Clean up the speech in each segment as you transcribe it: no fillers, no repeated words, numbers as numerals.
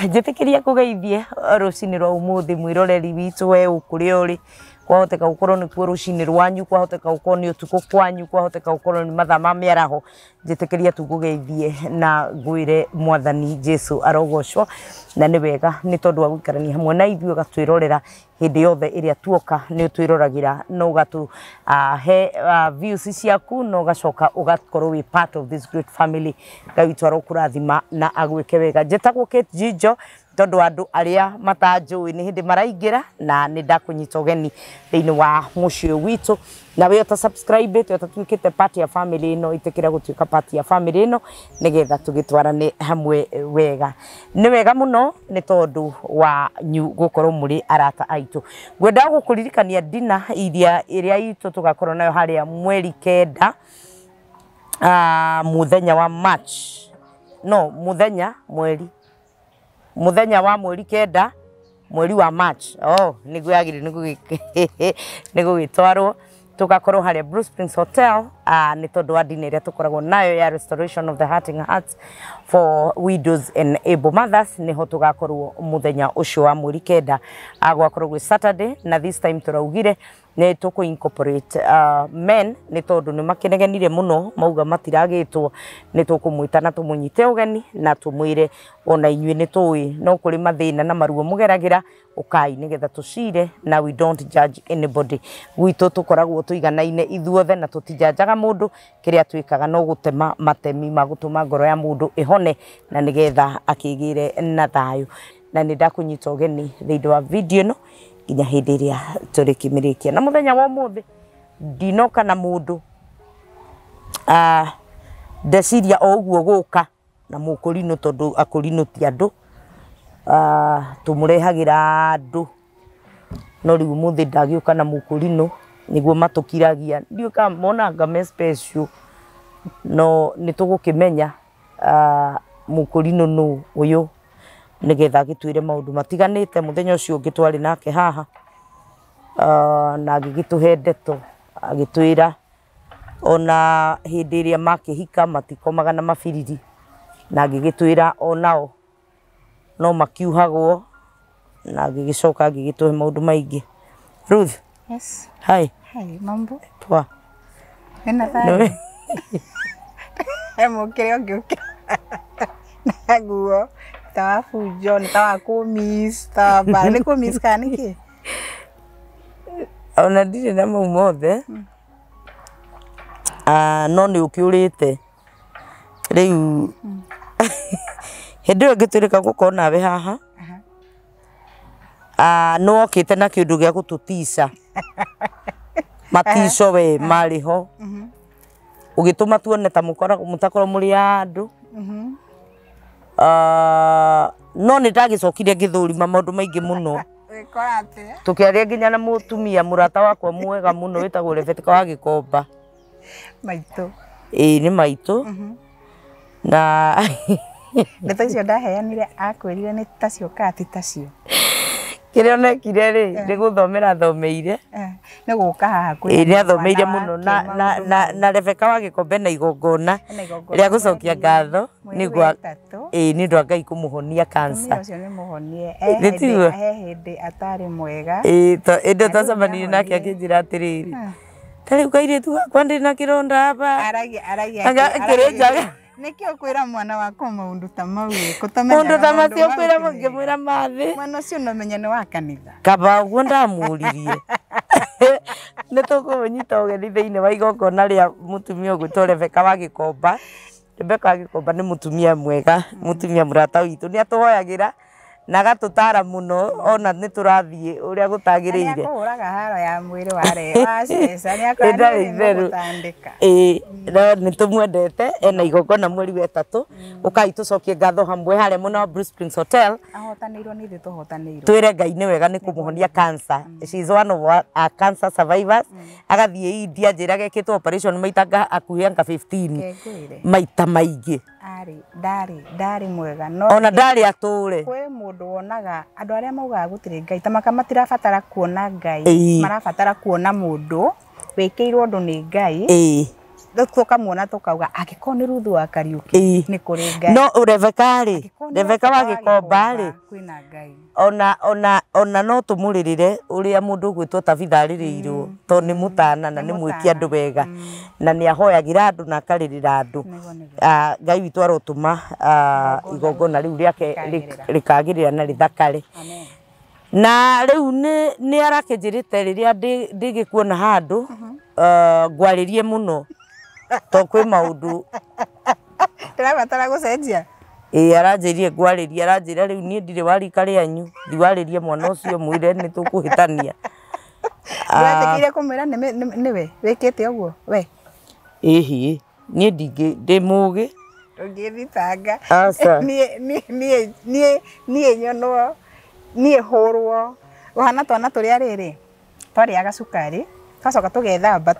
Njĩtĩkĩria kũgeithie rũcinĩ rwa ũmũthĩ mwĩroreri witũ we ũkũrĩa ũrĩ. Kwahoteka gũkorwo nĩkuo rũcinĩ rwanyu, kwahoteka gũkorwo nĩ ũtukũ kwanyu, kwahoteka gũkorwo nĩ mathaa ma mĩaraho. Njĩtĩkĩria tu ngũgeithie na ngwĩre Mwathani Jesu arogocwo, na nĩ wega nĩ tondũ wa gũikarania hamwe na ithuĩ, ũgatwĩrorera hĩndĩ yothe ĩrĩa tuoka, nĩ ũtwĩroragĩra na ũgatũ he views ciaku, na ũgacoka ũgakorwo wĩ part of this great family. Ngai witũ arokũrathima na agwĩke wega. Njĩtagwo Kate Jijo, tondũ andũ arĩa matanjũĩ nĩ hĩndĩ maraingĩra, na nĩ ndakũnyita ũgeni thĩinĩ wa mũciĩ ũyũ witũ. Na we ũta subscribe ĩte, ũtatuĩkĩte part ya family ĩno, ĩtĩkĩra gũtuĩka part ya family ĩno nĩgetha tũgĩtwarane hamwe wega. Nĩ wega mũno nĩ tondũ wanyu gũkorwo mũrĩ arata aitũ. Ngwendaga gũkũririkania dina iria ĩrĩa itũ tũgakorwo nayo harĩa mweri 9, mũthenya wa March, no mũthenya mweri, mũthenya wa mweri 9 mweri wa March, oh nĩguo yagĩrĩire nĩ gũgĩtwarwo, tũgakorwo harĩa Blue Springs Hotel, nĩ tondũ wa dina ĩrĩa tũkoragwo nayo ya Restoration of the Hurting Hearts for Widows and Able Mothers. Nĩho tũgakorwo mũthenya ũcio wa mweri 9, gwakorwo gwĩ Saturday, na this time tũraugire nĩ tũkũ incorporate men, nĩ tondũ nĩ makĩnegenire mũno mauga matiragĩtwo. Nĩ tũkũmwĩta na tũmũnyite ũgeni na tũmwĩre ona inyuĩ nĩ tũĩ no kũrĩ mathĩna na maruo mũgeragĩra, ũkai nĩgetha tũcire, na we don't judge anybody. Gwitũ tũkoragwo tũiganaine ithuothe na tũtijanjaga mũndũ. Kĩrĩa twĩkaga no gũtema matemi ma gũtũma ngoro ya mũndũ ĩhone na nĩgetha akĩgĩre na thayũ. Na nĩ ndakũnyita ũgeni thĩinĩ wa video ĩno nginya hĩndĩ ĩrĩa tũrĩkĩmĩrĩkia. Na mũthenya wa ũmũthĩ ndinoka na mũndũ, ndeciria o ũguo gũka na mũkũrinũ, tondũ akũrinũ ti andũ, tũmũrehagĩra andũ, no rĩu ũmũthĩ ndagĩũka na mũkũrinũ nĩguo matũkiragia. Ndiũĩ kana monanga me special, no nĩ tũgũkĩmenya mũkũrinũ nũ ũyũ nĩgetha agĩtwĩre maũndũ matiganĩte. Mũthenya ũcio ũngĩ twarĩ nake haha, na agĩgĩtũhe ndeto, agĩtwĩra ona hĩndĩ ĩrĩa makĩhika matikomaga na mabiriri, na agĩgĩtwĩra onao no makiuhagwo, na agĩgĩcoka agĩgĩtũhe maũndũ maingĩ. Ruth. Yes. Hi. Hi, mambo. Poa. Wĩna thayũ? Mũkĩre ũngĩũkĩra na nguo ta wa bunjo, nĩ ta wa kũmiss, ta wa mbara. Nĩ kũmiss kana nĩkĩ? Ona ndirĩ na mau mothe, no nĩ ũkĩũrĩte rĩu. Hĩndĩ ĩyo ngĩtuĩka gũkorwo nawe haha, nĩ wokĩte na kĩndũ gĩa gũtũtica matico, we marĩ ho, ũgĩtũma tuone ta mũtakorwo mũrĩ a andũ. No nĩ ndagĩcokire ngĩthũrima maũndũ maingĩ mũno. Wĩkora atĩa? Tũkĩaria nginya na mũtumia mũrata wakwa mwega mũno wĩtagwo Rebecca wa Gĩkomba. Maitũ. Ĩĩ, nĩ maitũ. Na Ndeto icio ndaheanire akwĩrire nĩ tacio kana ti tacio? Kĩrĩa onekire rĩ, nĩ gũthomera athomeire. Nĩ gũka haha. Ĩĩ, nĩ athomeire mũno na Rebecca wa Gĩkombe na igongona rĩa gũcokia ngatho ĩĩ nĩ ũndũ wa Ngai kũmũhonia cancer. Ũcio nĩ mũhonie. Nĩ tiguo? He hĩndĩ atarĩ mwega. Ĩĩ, ĩndĩ twacemanirie nake akĩnjĩra atĩrĩrĩ, ta rĩu kairĩtu gakwa ndĩ na kĩronda hapa. Aragia Anga kĩrĩnjaga. Nĩkĩo ũkwĩra mwana wakwa maũndũ ta mau ĩ? Maũndũ ta macio ũkwĩra ngĩmwĩra mathĩ. Mwana ũcio no menye nĩ wa kanitha. Kaba ũguo ndamũririe. Nĩ tũkũmũnyita ũgeni thĩinĩ wa igongona rĩa mũtumia ũgwĩtwo Rebecca wa Gĩkomba. Rebecca wa Gĩkomba nĩ mũtumia mwega, mũtumia mũrata witũ, nĩ atũhoyagĩra na agatũtara mũno, ona nĩ tũrathiĩ ũrĩa gũtagĩrĩire. Nĩakũhũraga haro ya mwĩrĩ waceca, Ĩndarĩ itherũ. nĩakũgũtandĩka. Ĩĩ, no nĩ tũmwendete, ena igongona mweri wa 3. Ũkai tũcokie ngatho hamwe harĩa mwena wa Blue Springs Hotel. Ahotanĩirwo nĩ ithuĩ tũhotanĩirwo. Twĩre Ngai nĩ wega nĩ kũmũhonia cancer. She is one of our cancer survivors. Agathiĩ India, njĩra gekĩtwo operation maita hakuhĩ anga 15. Kengwĩre. Maita maingĩ. Arĩ, ndarĩ mwega. No ona ndarĩ atũre. Kwĩ mũndũ wonaga andũ arĩa maugaga gũtirĩ Ngai ta maka matirabatara kuona Ngai, marabatara kuona mũndũ wĩkĩirwo ũndũ nĩ Ngai. Tũkamuona tũkauga angĩkorwo nĩ Ruthu wa Kariuki nĩ kũrĩ Ngai. No Rebeka rĩ, Rebeka wa Gĩkomba rĩ, kwĩna Ngai. Ona no tũmũrĩrĩre ũrĩa mũndũ ũgwĩtwo Tabitha arĩrĩirwo, tondũ nĩ mũtana na nĩ mwĩki andũ wega, na nĩ ahoyagĩra andũ na akarĩrĩra andũ. Ngai witũ arotũma igongona rĩu rĩake rĩkagĩrĩra na rĩthakare. Na rĩu nĩ arakĩnjĩrĩte rĩrĩa ndĩgĩkuona handũ ngwarĩrie mũno to kwĩ maũndũ ndĩrabatara gũcenjia. Ĩĩ aranjĩrire ngwarĩrie, aranjĩra rĩu niĩ ndirĩ wa rika rĩanyu, thiwarĩrie mwana ũcio mwĩre nĩ tũkũhĩtania. Ndĩretĩkĩire kũmwĩra nĩwe wĩkĩte ũguo we? Ĩhĩ, niĩ ndĩ mũgĩ. Ndũngĩthitanga. Niĩ nyonwo, niĩ hũrwo. Ũhana twana tũrĩa rĩrĩ twarĩaga cukari twacoka tũgethamba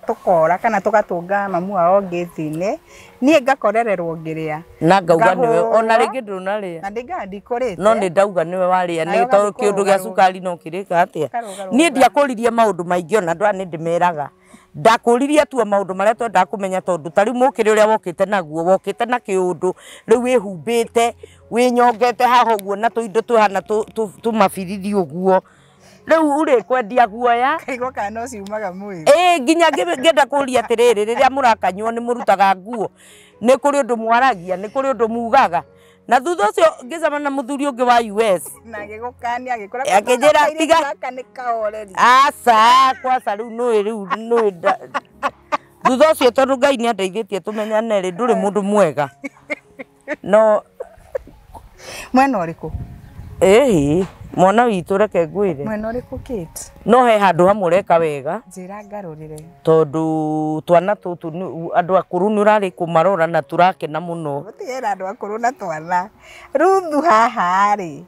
tũkora kana tũgatũnga mamu wao ngĩti-inĩ, niĩ ngakorererwo ngĩrĩa. Na ngauga nĩwe ona rĩngĩ ndũnarĩa. Na ndingaga ndikũrĩte. No nĩ ndauga nĩwe warĩa, nĩ tondũ kĩũndũ gĩa cukari no kĩrĩka atĩa. Niĩ ndiakũririe maũndũ maingĩ ona andũ aya nĩ ndĩmeraga. Ndakũririe tu maũndũ marĩa twendaga kũmenya tondũ ta rĩu mũkĩrĩ ũrĩa wokĩte naguo, wokĩte na kĩũndũ, rĩu wĩhumbĩte, wĩnyongete haha ũguo na tũindo tũhana tũmabiriri ũguo. Rĩu rĩ kwendia guoya. Kaigua kana no ciumaga mwĩrĩ. Ĩĩ nginya ngĩenda kũria atĩrĩrĩ, rĩrĩa mũrakanyuo nĩ mũrutaga nguo, nĩ kũrĩ ũndũ mwaragia, nĩ kũrĩ ũndũ mugaga. Na thutha ũcio ngĩcemania na mũthuri ũngĩ wa US. Na agĩgũkania agĩkũra akĩnjĩra tiga gaka nĩ kahoreri. Aca, kwaca rĩu nũĩ rĩu nũĩ thutha ũcio tondũ Ngai nĩ andeithĩtie tũmenyane rĩ, ndũrĩ mũndũ mwega. No mwena ũrĩkũ? Ĩĩ, mwana witũ reke ngwĩre. Mwena ũrĩkũ Kate? No he handũ hamwe ũreka wega. Njĩra ngarũrĩre. Tondũ twana tũtũ andũ akũrũ nĩ ũrarĩ kũmarora na tũrakena mũno. Gũtigĩra andũ akũrũ na twana. Ruthu haha rĩ,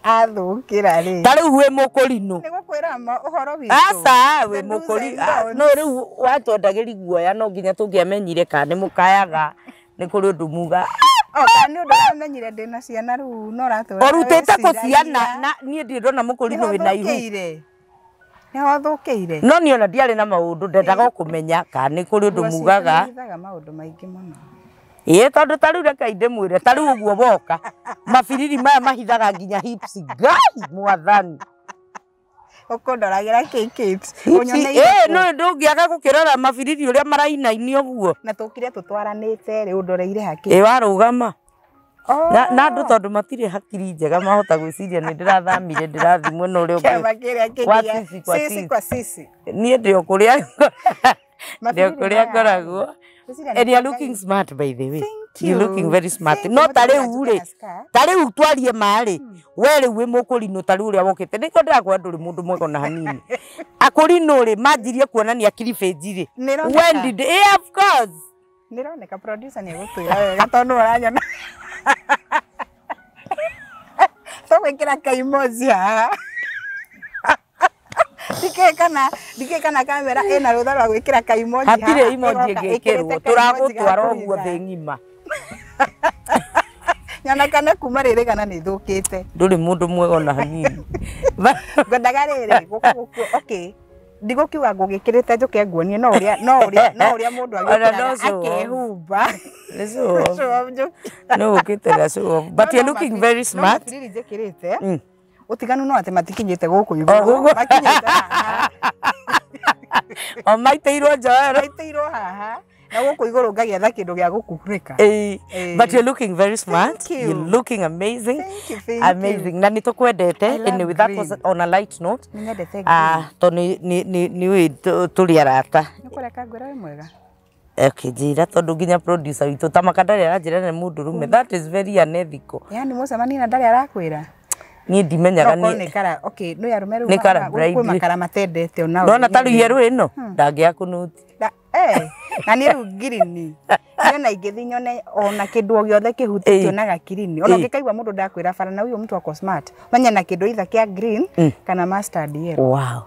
athũkĩra rĩ. Ta rĩu wĩ mũkũrinũ. Nĩ gũkwĩra ũhoro witũ. Aca, wĩ mũkũrinũ. No rĩu watwendagĩri guoya no nginya tũngĩamenyire kana nĩ mũkayaga, nĩ kũrĩ ũndũ muga. O kana nĩ ũndũ ũramenyire ndĩna ciana rĩu no ũratũra. Ũrutĩte kũ ciana na niĩ ndirĩ ndona mũkũrinũ wĩna ihu. Nĩho thũkĩire. No niĩ ona ndiarĩ na maũndũ, ndendaga o kũmenya kana nĩ kũrĩ ũndũ mugaga. Nĩhithaga maũndũ maingĩ mũno. Ĩĩ tondũ ta rĩu reke ndĩmwĩre, ta rĩu ũguo woka, mabiriri maya mahithaga nginya hips. Ngai mwathani. Ũkũndoragĩra kĩ Kate? Ĩĩ no ndũngĩaga gũkĩrora mabiriri ũrĩa marainainio ũguo. Na tũkire tũtwaranĩte rĩ, ũndoreire hakĩ. Ĩĩ warũgama. Na andũ tondũ matirĩ hakiri njega mahota gwĩciria nĩ ndĩrathamire ndĩrathiĩ mwena ũrĩa ũngĩ. Kĩama kĩrĩa kĩngĩ sisi kwa sisi. Niĩ ndĩ o kũrĩa ndĩ o kũrĩa ngoragwo. And you're looking smart by the way. You're looking very smart. No ta rĩu rĩ, ta rĩu twarie ma rĩ, we rĩu wĩ mũkũrinũ ta rĩu ũrĩa wokĩte. Nĩkĩo ndĩrakwĩra ndũrĩ mũndũ mwega ona hanini. Akũrinũ rĩ, manjirie kuonania cleavage rĩ. When did, yeah, of course. Nĩroneka producer nĩ egũtwĩra wega tondũ ũranyona. Tũgwĩkĩra kaimoji haha. Ndikĩĩ kana kamera ĩna rũtha rwa gwĩkĩra kaimoji haha. Hatirĩ emoji ĩngĩkĩrwo, tũragũtwara ũguo thĩ ng'ima. Nyonekane kuma rĩrĩ kana nĩ ĩthũkĩte. Ndũrĩ mũndũ mwega ona hanini. Ngwendaga rĩrĩ, gũkũ okay. Ndigũkiuga ngũgĩkĩrĩte njũke nguonie no ũrĩa mũndũ agĩkĩraga akehumba. Nĩ show off. No ũkĩte na show off. But you're looking very smart. No mabiriri njĩkĩrĩte. Ũtiganu no atĩ matikinyĩte gũkũ igũrũ. Makinyĩte haha. O maitĩirwo njohero. Maitĩirwo haha. Na gũkũ igũrũ ngagĩetha kĩndũ gĩa gũkunĩka. But you're looking very smart. Thank you. You're looking amazing. Thank you, thank amazing. you. Na nĩ tũkwendete. Anyway, that was on a light note. Nĩ nyendete. Tondũ nĩ tũrĩ arata. Nĩ kũreka ngwĩra wĩ mwega. Okay, njĩra tondũ nginya producer witũ ta makandarĩ aranjĩra nĩ mũndũrũme. That is very unethical. Yaani mũcemania na ndarĩ arakwĩra. Niĩ ndimenyaga nĩ kara okay no arume rĩu kwĩ makara matendete ona ndona ta rĩu yerũ ĩno ndangĩaga kũnũti. Na niĩ rĩu ngirini niĩ ona ingĩthiĩ nyone ona kĩndũ o gĩothe kĩhutĩtio na gakirini ona ũngĩkaigua mũndũ ndakwĩra bara na ũyũ mtu ako smart menya na kĩndũ either kĩa green kana mustard yellow. Wow.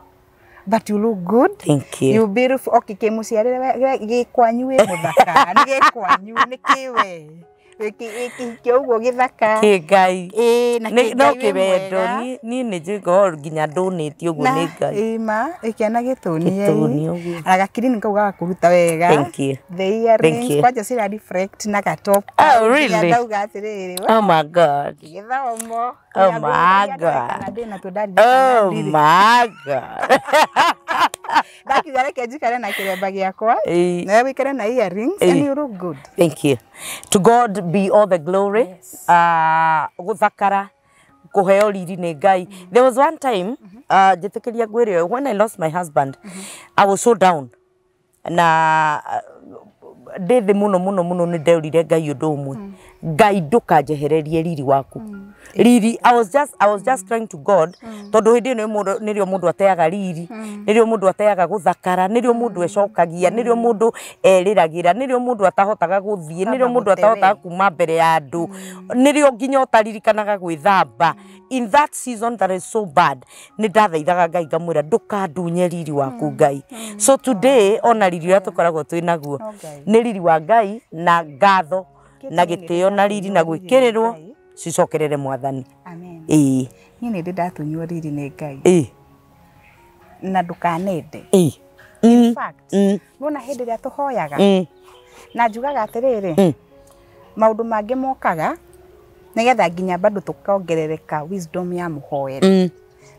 But you look good. Thank you. You beautiful. Okay, kĩmũciarĩre gĩkwanyu wĩ mũthaka. Nĩ gĩkwanyu nĩ kĩwe. Wĩkĩhikio ũguo gĩthaka. Kĩ Ngai. Ĩĩ, na Nĩ- kĩ no Ngai wĩ kĩwendo mwega. niĩ nĩ njĩko nginya ndũnĩtie ũguo Na nĩ Ngai. ĩma ĩkĩana gĩtũni. Gĩtũni ũguo. Na gakirini kau gagakũruta wega. Thank you. The earrings Thank you. kwanja cira reflect na gatop. Oh, really? Ndauga atĩrĩrĩ, we, Oh my God. gĩthomo. Oh my God. Ndĩ natuo ndaririkana Oh ndirĩ. my God. Ndakiuga reke njikare na kĩremba gĩakwa. Ĩĩ. Nawe wĩikare na earrings Ĩĩ. and you look good. Thank you. To God be all the glory. Yes. Guthakara kuheo riri nĩ Ngai. There was one time njĩtĩkĩria ngwĩre ũyũ, when I lost my husband, I was so down. Na ndĩ thĩ mũno mũno mũno nĩ ndeũrire Ngai ũndũ ũmwe. Ngai ndũkanjehererie riri waku. Riri, I was just crying to God tondũ hĩndĩ ĩyo nĩrĩo mũndũ ateaga riri, nĩrĩo mũndũ ateaga gũthakara, nĩrĩo mũndũ ecokagia, nĩrĩo mũndũ erĩragĩra, nĩrĩo mũndũ atahotaga gũthiĩ, nĩrĩo mũndũ gũte atahotaga we. kuma mbere ya andũ, nĩrĩo nginya ũtaririkanaga gwĩthamba. In that season that is so bad, nĩ ndathaithaga Ngai ngamwĩra ndũkandunye riri waku Ngai. So today ona riri ũrĩa tũkoragwo twĩ naguo No Ngai. nĩ riri wa Ngai na ngatho na Kĩtĩ nĩ gĩtĩo na riri na gwĩkĩrĩrwo Ngai. cicokerere Mwathani. Amen. Ĩĩ. Niĩ nĩ ndĩ ndatunywo riri nĩ Ngai. Ĩĩ. Na ndũkanende. Ĩĩ. In fact, nĩwona hĩndĩ ĩrĩa tũhoyaga na njugaga atĩrĩrĩ, maũndũ mangĩ mokaga nĩgetha nginya bado tũkongerereka wisdom ya mũhoere.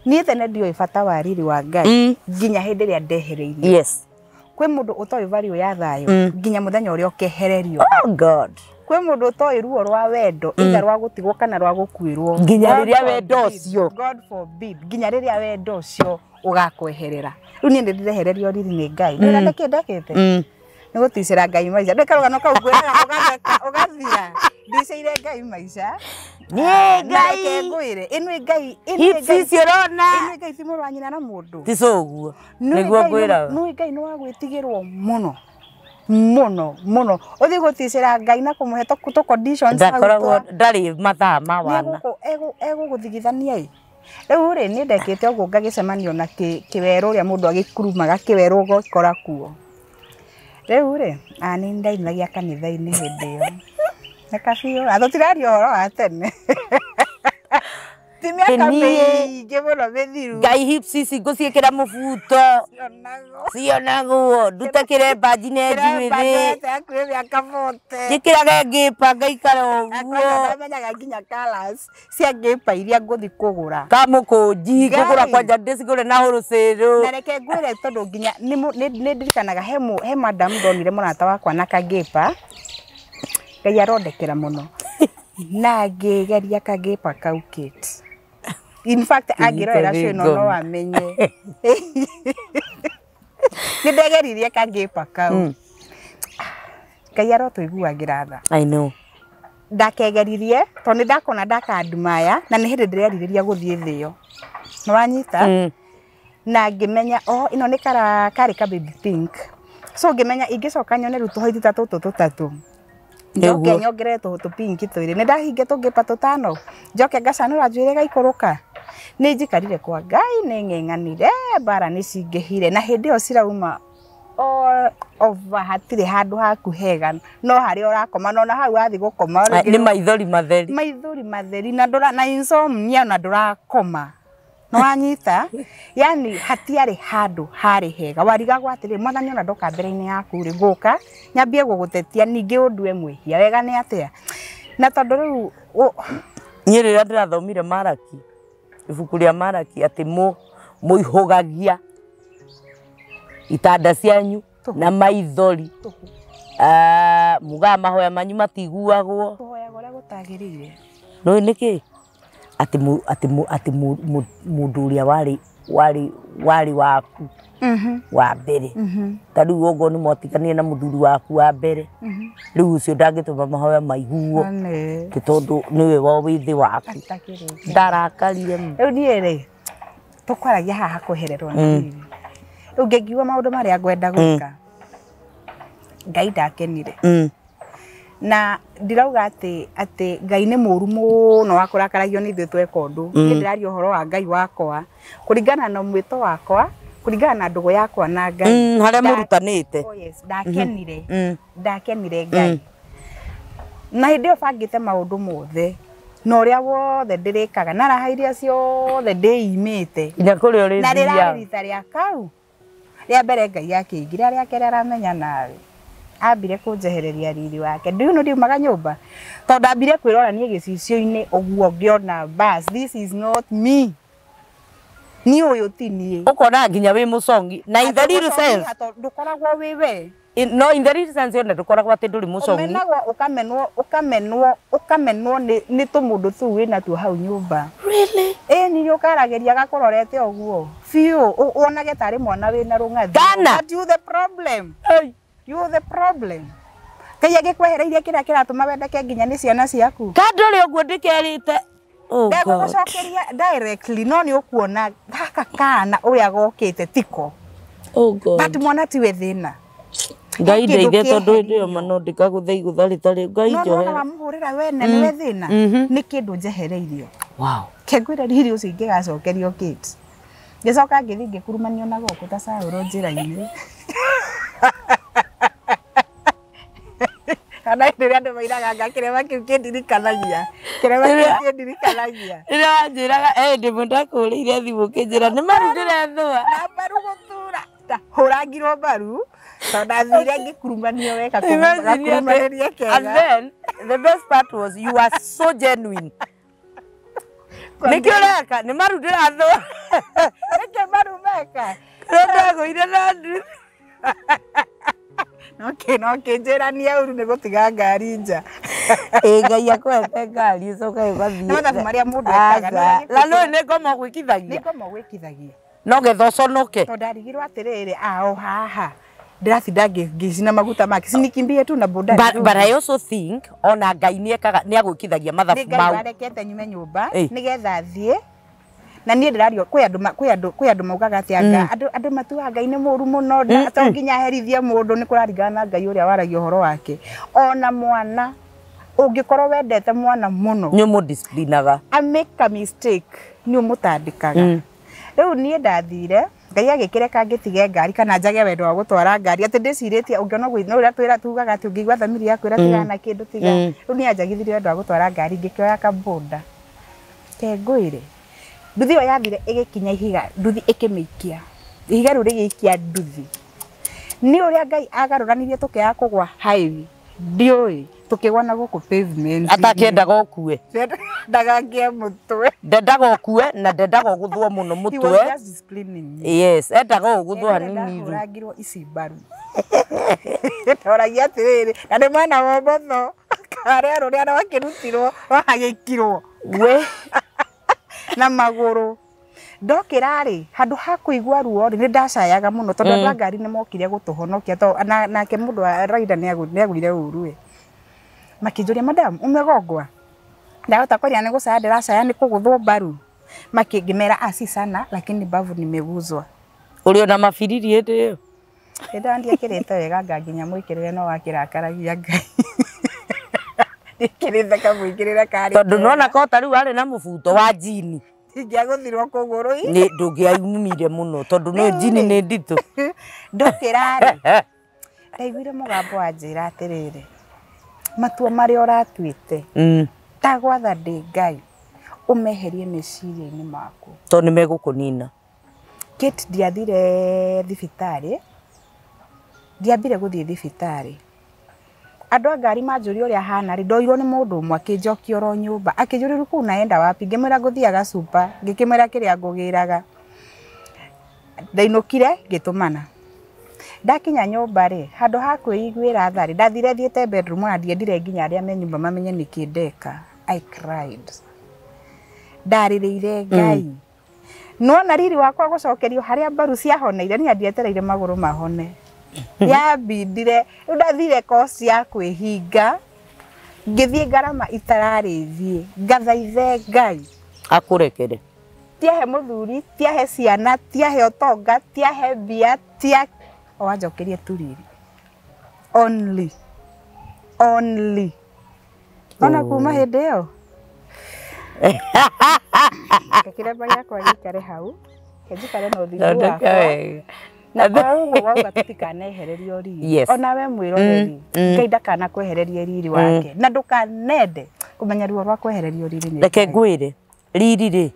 Niĩ tene ndioĩ bata wa riri wa Ngai nginya hĩndĩ ĩrĩa ndehereirio. Kwĩ mũndũ ũtoĩ value ya thayũ nginya mũthenya ũrĩa ũkehererio. Oh God. Kwĩ mũndũ ũtoĩ ruo rwa wendo, either rwa gũtigwo kana rwa gũkuĩrwo. Nginya God rĩrĩa wendo forbid, ũcio. God forbid, nginya rĩrĩa wendo ũcio ũgakweherera. Rĩu niĩ nĩ ndĩrehererio riri nĩ Ngai. Nĩ ũrĩa ndekĩ ndekĩte? Nĩ gũticĩra Ngai maica. Ndũĩ karũgano kau ngwĩraga ũgatheka ũgathira. Ndicĩire Ngai maica. Niĩ Na Ngai. reke ngwĩre, ĩno Ngai, ĩno Hips Ngai, icio ũrona. ĩno Ngai ti mũrũ wa nyina na mũndũ. Ti ũguo. Nĩguo ngwĩraga. Nĩ Ngai nĩ wa gwĩtigĩrwo mũno mũno mũno. Ũthiĩ gũticĩra Ngai na kũmũhe tũ conditions hau. Ndakoragwo ndarĩ mathaa ma wana. Egũgũthigithania ĩ. Rĩu rĩ, niĩ ndekĩte ũguo ngagĩcemanio na kĩwerũ ũrĩa mũndũ agĩkurumaga kĩwerũ ũgakora kuo. Rĩu rĩ, nĩ ndainagia kanitha-inĩ hĩndĩ ĩyo. Nĩ kabiũ, na tũtiraria ũhoro wa tene. Ti mĩaka Niĩ- mĩingĩ mũno mĩthiru. Ngai hips ici ngũciĩkĩra mũbuto. Cionagwo. Cionagwo. Ndute kĩremba njine Kĩremba njuĩrĩ. njoete hakuhĩ mĩaka 40. Njĩkĩrage ngĩpa ngaikara Kwanja ũguo. ndamenyaga nginya colours cia ngĩpa iria ngũthi kũgũra. Kamũkũnji ngũgũra Ngai. kwanja ndĩcigũre na wholesale. Na reke ngwĩre tondũ nginya nĩ ndirikanaga he madam ndonire mũrata wakwa na kangĩpa. Ngai arondekera mũno. Na ngĩgeria kangĩpa kau Kate. In fact angĩrorera show ĩno no amenye. Nĩ ndegeririe kangĩpa kau. Ngai arotũiguagĩra tha. I know. Ndakegeririe tondũ nĩ ndakona ndakandumaya na nĩ hĩndĩ ndĩrerirĩria gũthiĩ thĩ ĩyo. Nĩ wanyita? Na ngĩmenya oh ĩno nĩ kara karĩ ka baby pink. So ngĩmenya ingĩcoka nyone rĩu tũhoiti ta tũtũ tũtatũ. Njoke Nĩguo. nyongerere tũhũtũ pinki twĩrĩ. Nĩ ndahinge tũngĩpa tũtano. Njoke ngacanũra njuĩrĩ gaikũrũka. Nĩ njikarire kwa Ngai, nĩ ng'eng'anire, mbara nĩ cingĩhire na hĩndĩ ĩyo cirauma all over, hatirĩ handũ haku hega no harĩa ũrakoma, no na hau wathiĩ gũkoma Nĩ maithori matheri. Maithori matheri na ndũra na insomnia na ndũrakoma. Nĩ wanyita? Yani hatiarĩ handũ harĩ hega. Warigagwo atĩrĩ, Mwathani, ona ndoka mbere-inĩ yaku rĩ, ngũka nyambie gũgũtetia ningĩ ũndue mwĩhia wega nĩ atĩa? Na tondũ rĩu Niĩ rĩrĩa ndĩrathomire Maraki, ibuku rĩa Maraki, atĩ mũihũgagia itanda cianyu na maithori. Ah, mugaga mahoya manyu matiguagwo. Kũhoyaga ũrĩa gũtagĩrĩire. Nĩũĩ nĩkĩ? Atĩ mũndũ ũrĩa warĩ waku wa mbere, ta rĩu okorwo nĩ mwatiganire na mũthuri waku wa mbere, rĩu ũcio ndangĩtũma mahoya maiguo Nĩ. tĩ tondũ nĩwe wa wĩthĩ waku. Atakĩrĩ. Ndarakarire mũno. Rĩu niĩ rĩ, tũkwaragia haha kwehererwo nĩ riri. Rĩu ngĩngiuga maũndũ marĩa ngwenda gwĩka, Ngai ndakenire. Na ndirauga atĩ Ngai nĩ mũru mũno wa kũrakaragio nĩ ithuĩ tweka ũndũ. Niĩ ndĩraria ũhoro wa Ngai wakwa kũringana na mwĩto wakwa, kũringana na ndũgũ yakwa na Ngai. Harĩa mũrutanĩte. Oh yes, ndakenire. Ndakenire Ngai. Na hĩndĩ ĩyo bangĩte maũndũ mothe na ũrĩa wothe ndĩrĩkaga na raha iria ciothe ndĩimĩte nginya kũrĩa ũrĩ na rĩrarĩ rita rĩa kau rĩa mbere Ngai akĩingĩra rĩa kerĩ aramenya nawe ambire kũnjehereria riri wake ndiu no ndiumaga nyũmba tondũ ambire kwĩrora niĩ gĩcicio-inĩ ũguo ngĩona bas this is not me niĩ ũyũ ti niĩ ũkona nginya wĩ mũcongi na in the real sense ndũkoragwo wĩ we no in the real sense yone ndũkoragwo atĩ ndũrĩ mũcongi ũmenagwo ũkamenwo ũkamenwo ũkamenwo nĩ tũmũndũ tũu wĩna tuo hau nyũmba really ĩĩ nĩ ũkaragĩria gakũrorete ũguo biũ wonage tarĩ mwana wĩna rũng'athio but you the problem hey. You the problem Ngai agĩkwehereirie kĩrĩa kĩratũma wendeke nginya nĩ ciana ciaku kandũrĩ ũguo ndĩkerĩte ndegũgũcokeria directly no nĩ ũkuona gaka kana ũrĩa gokĩte tiko oh God but mwana tiwe thĩna Ngai ndeithie tondũ hĩndĩ ĩyo no ndĩkagũthe igũtha rĩtarĩ Ngai njohere no wamũhũrĩra wene nĩwe thĩna nĩ kĩndũ njehereirio wow kengwĩra riri ũcio ingĩgacokerio Kate ngĩcoka ngĩthiĩ ngĩkurumanio na gũkũ ta Saũlũ njĩra-inĩ kana hĩndĩ ĩrĩa andũ mairaga nga kĩrema kĩu kĩndirikanagia kĩrema kĩu kĩndirikanagia rĩrĩa wanjĩraga hĩndĩ ĩmwe ndakũhũrĩire thimũ ũkĩnjĩra nĩ maru ndĩrethũa na mbaru gũtura hũrangirwo mbaru tondũ ndathire ngĩkurumanio weka gakurumanĩria kega and then the best part was you are so genuine nĩkĩ ũreka nĩ maru ndĩrathũa nĩkĩ maru meka rĩrĩa ndagũire na nduthi no kĩnjĩrania ũru nĩ gũtiga ngari nja ĩ Ngai akũhete ngari ũcoke ũgathiĩ nĩ mathabu marĩa mũndũ ekaga na nĩ nĩ ngoma gwĩkithagia nĩ ngoma gwĩkithagia no getha ũconoke tondũ ndarigirwo atĩrĩrĩ ao haha ndĩratinda ngĩcina maguta make sinikimbie tu na boda but I also think ona Ngai nĩ ekaga nĩ agwĩkithagia mathabu mau mau Ngai arekete nyume nyũmba nĩgetha thiĩ na niĩ ndĩrario kwĩ andũ maugaga atĩ anga andũ matuaga Ngai nĩ mũru mũno to nginya aherithie mũndũ nĩ kũraringana na Ngai ũrĩa waragia ũhoro wake ona mwana ũngĩkorwo wendete mwana mũno nĩ ũmũdisciplinaga a make a mistake nĩ ũmũtandĩkaga rĩu niĩ ndathire Ngai agĩkĩreka ngĩtige ngari kana njage wendo wa gũtwara ngari atĩ ndĩcirĩtie ũngĩona ũguo no ũrĩa twĩra tugaga atĩ ũngĩigua thamiri yaku ĩratigana na kĩndũ tiga rĩu niĩ anjagithirie wendo wa gũtwara ngari ngĩkĩoya kaboda kengũire nduthi ĩyo yathire ĩgĩkinya ihiga nduthi ĩkĩmĩikia ihiga rĩu rĩgĩikia nduthi nĩ ũrĩa Ngai agarũranirie tũkĩaga kũgwa highway ndiũĩ tũkĩgwa na gũkũ pavement atakĩendaga ũkue ndagangĩe mũtwe ndendaga ũkue na ndendaga ũgũthwo mũno mũtwe yes endaga ũgũthwo hanini hũrangirwo ici mbaru ndoragia atĩrĩrĩ na nĩ mwena wa ũmotho karĩa rũrĩa rwakĩrutirwo rwahagĩkirwo we na magũrũ ndokĩra rĩ handũ ha kũigua ruo rĩ nĩ ndacayaga mũno tondũ andũ a ngari nĩ mokire gũtũhonokia to nake mũndũ wa rider nĩ agũire ũru ĩ makĩnjũria madam umegongwa ndahota kwaria nĩ gũcaya ndĩracaya nĩ kũgũthwo mbaru makĩngĩmera asi sana lakini mbavu nimeguzwa ũrĩ ona mabiriri hĩndĩ ĩyo hĩndĩ ĩyo ndiekĩrĩte wega nga nginya mwĩkĩrĩre no wakĩrakaragia Ngai ndikĩrĩte kamwĩkĩrĩre karĩ tondũ nona kota rĩu arĩ na mũbuto wa jini ingĩagũthirwo kũgũrũ nĩ ndũngĩaumire mũno tondũ nĩ jini nĩ nditũ ndokĩra rĩ ndaiguire mũgambo wanjĩra atĩrĩrĩ matua marĩa ũratuĩte ndagwatha ndĩ Ngai ũmeherie meciria-inĩ maku tondũ nĩ megũkũnina Kate ndiathire thibitarĩ ndiambire gũthiĩ thibitarĩ andũ a ngari manjũria ũrĩa hana rĩ ndoirwo nĩ mũndũ ũmwe akĩnjokia oro nyũmba akĩnjũria rĩu kũu naenda wapi ngĩmwĩra ngũthiaga super ngĩkĩmwĩra kĩrĩa ngũgĩraga ndainũkire ngĩtũmana ndakinya nyũmba rĩ handũ ha kwĩiguĩra tha rĩ ndathire thiĩte bedroom ona ndiendire nginya arĩa me nyũmba mamenye nĩkĩ ndeka I cried ndarĩrĩire Ngai nona riri wakwa gũcokerio harĩa mbaru ciahoneire niĩ ndietereire magũrũ mahone yambindire rĩu ndathire koci ya kwĩhinga ngĩthiĩ ngarama itararĩ thiĩ ngathaithe Ngai akũrekere tiahe mũthuri tiahe ciana tiahe ũtonga tiahe mbia tia wanjokerie tu riri only only ona kuma hĩndĩ ĩyo kĩremba gĩakwa gĩikare hau njikare na ũthingu wakwa Na koguo wauga tũtikanehererio riri. Ona we mwĩroreri, Ngai ndakanakwehererie riri wake, na ndũkanende kũmenya ruo rwa kwehererio riri nĩ Reke Ngai. Ngwĩre, riri rĩ,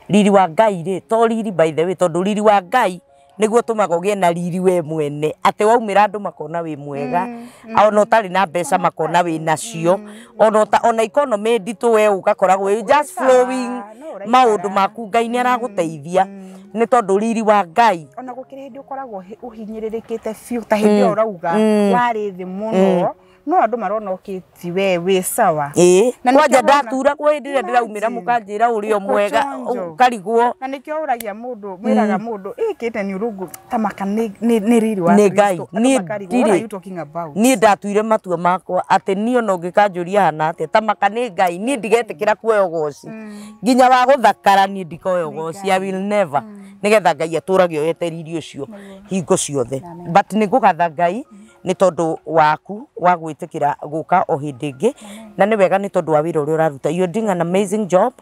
riri wa Ngai rĩ, to riri, by the way, tondũ riri wa Ngai nĩguo ũtũmaga ũgĩe na riri we mwene, atĩ waumĩra andũ makona wĩ mwega, ona ũtarĩ na mbeca makona wĩ nacio, ona ona economy nditũ, we ũgakoragwo wĩ just sawa, flowing. No ũraikara. Maũndũ maku Ngai nĩ aragũteithia nĩ tondũ riri wa Ngai. Ona gũkĩrĩ hĩndĩ ũkoragwo ũhinyĩrĩrĩkĩte biũ, ta hĩndĩ ĩyo ũrauga warĩ thĩ mũno, no andũ marona ũkĩti we wĩ sawa. Ĩĩ. Na Kwanja nĩkĩo wona- ndaturagwo hĩndĩ ĩrĩa ndĩraumĩra, mũkanjĩra ũrĩ o mwega. Ũkũchonjo. Ũkarigwo. Na nĩkĩo ũragia mũndũ, mwĩraga mũndũ ĩkĩte nĩ ũrũngũ tamaka nĩ riri wa Nĩ Ngai. Kristo. Andũ Niĩ makarigwo, what are ndirĩ you talking about? Niĩ ndatuire matua makwa atĩ niĩ ona ũngĩkanjũria hana atĩa, tamaka nĩ Ngai, niĩ ndigetĩkĩra kuoya ũgoci nginya wa gũthakara. Niĩ ndikoya ũgoci, I will never, nĩgetha Ngai atũrage oyete riri ũcio hingo ciothe. But nĩ ngũgatha Ngai nĩ tondũ waku wa gwĩtĩkĩra gũka o hĩndĩ ĩngĩ, na nĩ wega nĩ tondũ wa wĩra ũrĩa ũraruta. You're doing an amazing job.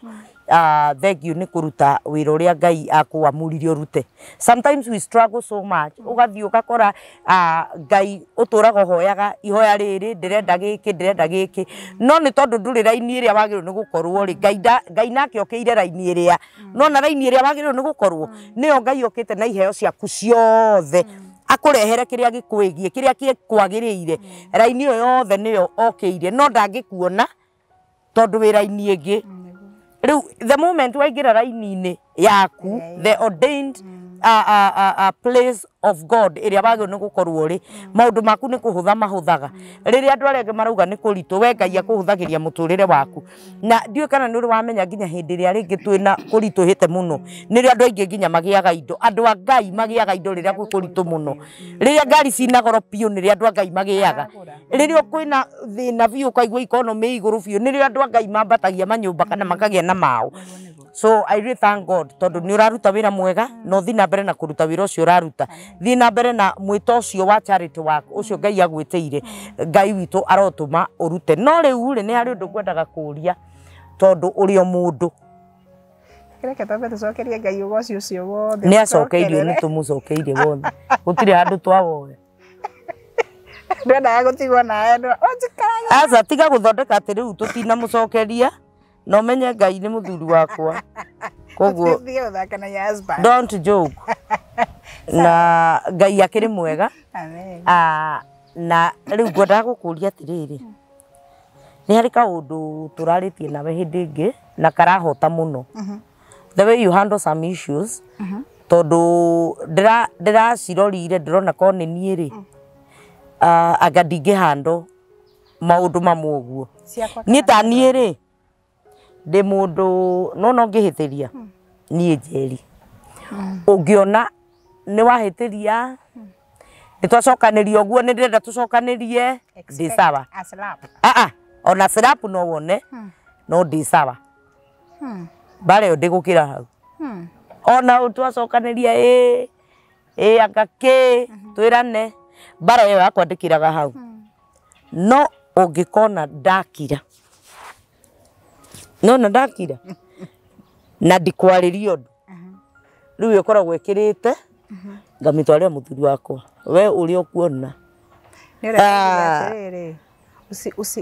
Thank you nĩ kũruta wĩra ũrĩa Ngai akũamũrire ũrute. Sometimes we struggle so much, ũgathiĩ ũgakora Ngai ũtũraga ũhoyaga ihoya rĩrĩ, ndĩrenda gĩkĩ, ndĩrenda gĩkĩ, no nĩ tondũ ndũrĩ raini ĩrĩa wagĩrĩirwo nĩ gũkorwo rĩ, Ngai Ngai nake okĩire raini ĩrĩa no na raini ĩrĩa wagĩrĩirwo nĩ gũkorwo nĩyo Ngai okĩte na iheo ciaku ciothe akũrehere kĩrĩa gĩkwĩgiĩ, kĩrĩa gĩkwagĩrĩire. Raini ĩyo yothe nĩyo okĩire, no ndangĩkuona tondũ wĩ raini ĩngĩ. Rĩu the moment waingĩra raini-inĩ yaku, the ordained place of God ĩrĩa wagĩrĩirwo nĩ gũkorwo rĩ, maũndũ maku nĩ kũhũtha mahũthaga. Rĩrĩa andũ arĩa angĩ marauga nĩ kũritũ, we Ngai akũhũthagĩria mũtũrĩre waku. Na ndiũĩ kana nĩ ũrĩ wamenya, nginya hĩndĩ ĩrĩa rĩngĩ twĩna kũritũhĩte mũno nĩrĩo andũ aingĩ nginya magĩaga indo. Andũ a Ngai magĩaga indo rĩrĩa gwĩ kũritũ mũno. Rĩrĩa ngari cina goro biũ nĩrĩo andũ a Ngai magĩaga. Rĩrĩa kwĩna thĩna biũ, ũkaigua economy ĩ igũrũ biũ, nĩrĩo andũ a Ngai mambatagia manyũmba kana makagĩa na mao. So I really thank God tondũ nĩ ũraruta wĩra mwega, na ũthiĩ na mbere na kũruta wĩra ũcio ũraruta. Thiĩ na mbere na mwĩto ũcio wa charity work ũcio Ngai agwĩtĩire. Ngai witũ arotũma ũrute. No rĩu rĩ, nĩ harĩ ũndũ ngwendaga kũũria, tondũ ũrĩ o mũndũ. Reke twambe tũcokerie Ngai ũgoci ũcio wothe. Nĩ acokeirio, nĩ tũmũcokeirie wothe, gũtirĩ handũ twawoya. Ndwendaga gũtigwo nawe wanjikaraga. Aca, tiga gũthondeka atĩ rĩu tũtinamũcokeria, na ũmenye Ngai nĩ mũthuri wakwa, koguo Ũthiĩ gũthaka na your husband. Don't joke na Ngai, akĩrĩ mwega. Amen. Ah, na rĩu ngwendaga gũkũria atĩrĩrĩ, nĩ harĩ kaũndũ tũrarĩtie nawe hĩndĩ ĩngĩ na karahota mũno, the way you handle some issues, tondũ ndĩracirorire, ndĩrona ko nĩ niĩ rĩ, anga ndingĩhandle maũndũ mamwe ũguo. Ciakwa. Niĩ ta niĩ rĩ, ndĩ mũndũ no ngĩhĩtĩria niĩ Njeri, ũngĩona nĩ wahĩtĩria, nĩ twacokanĩria ũguo, nĩ ndĩrenda tũcokanĩrie, ndĩ sawa. A slap. Aa, ona slap no wone, no ndĩ sawa. Mbara ĩyo ndĩgũkĩra hau. Ona twacokanĩria, ĩ ĩ anga kĩ twĩrane, mbara ĩyo yakwa ndĩkĩraga hau. No ũngĩkona ndakira, nona ndakira na ndikwarĩria ũndũ, rĩu ĩkoragwo ĩkĩrĩte ngamĩtwarĩra mũthuri wakwa, we ũrĩa ũkuona. Nĩ ũrĩa Ah. atĩrĩrĩ,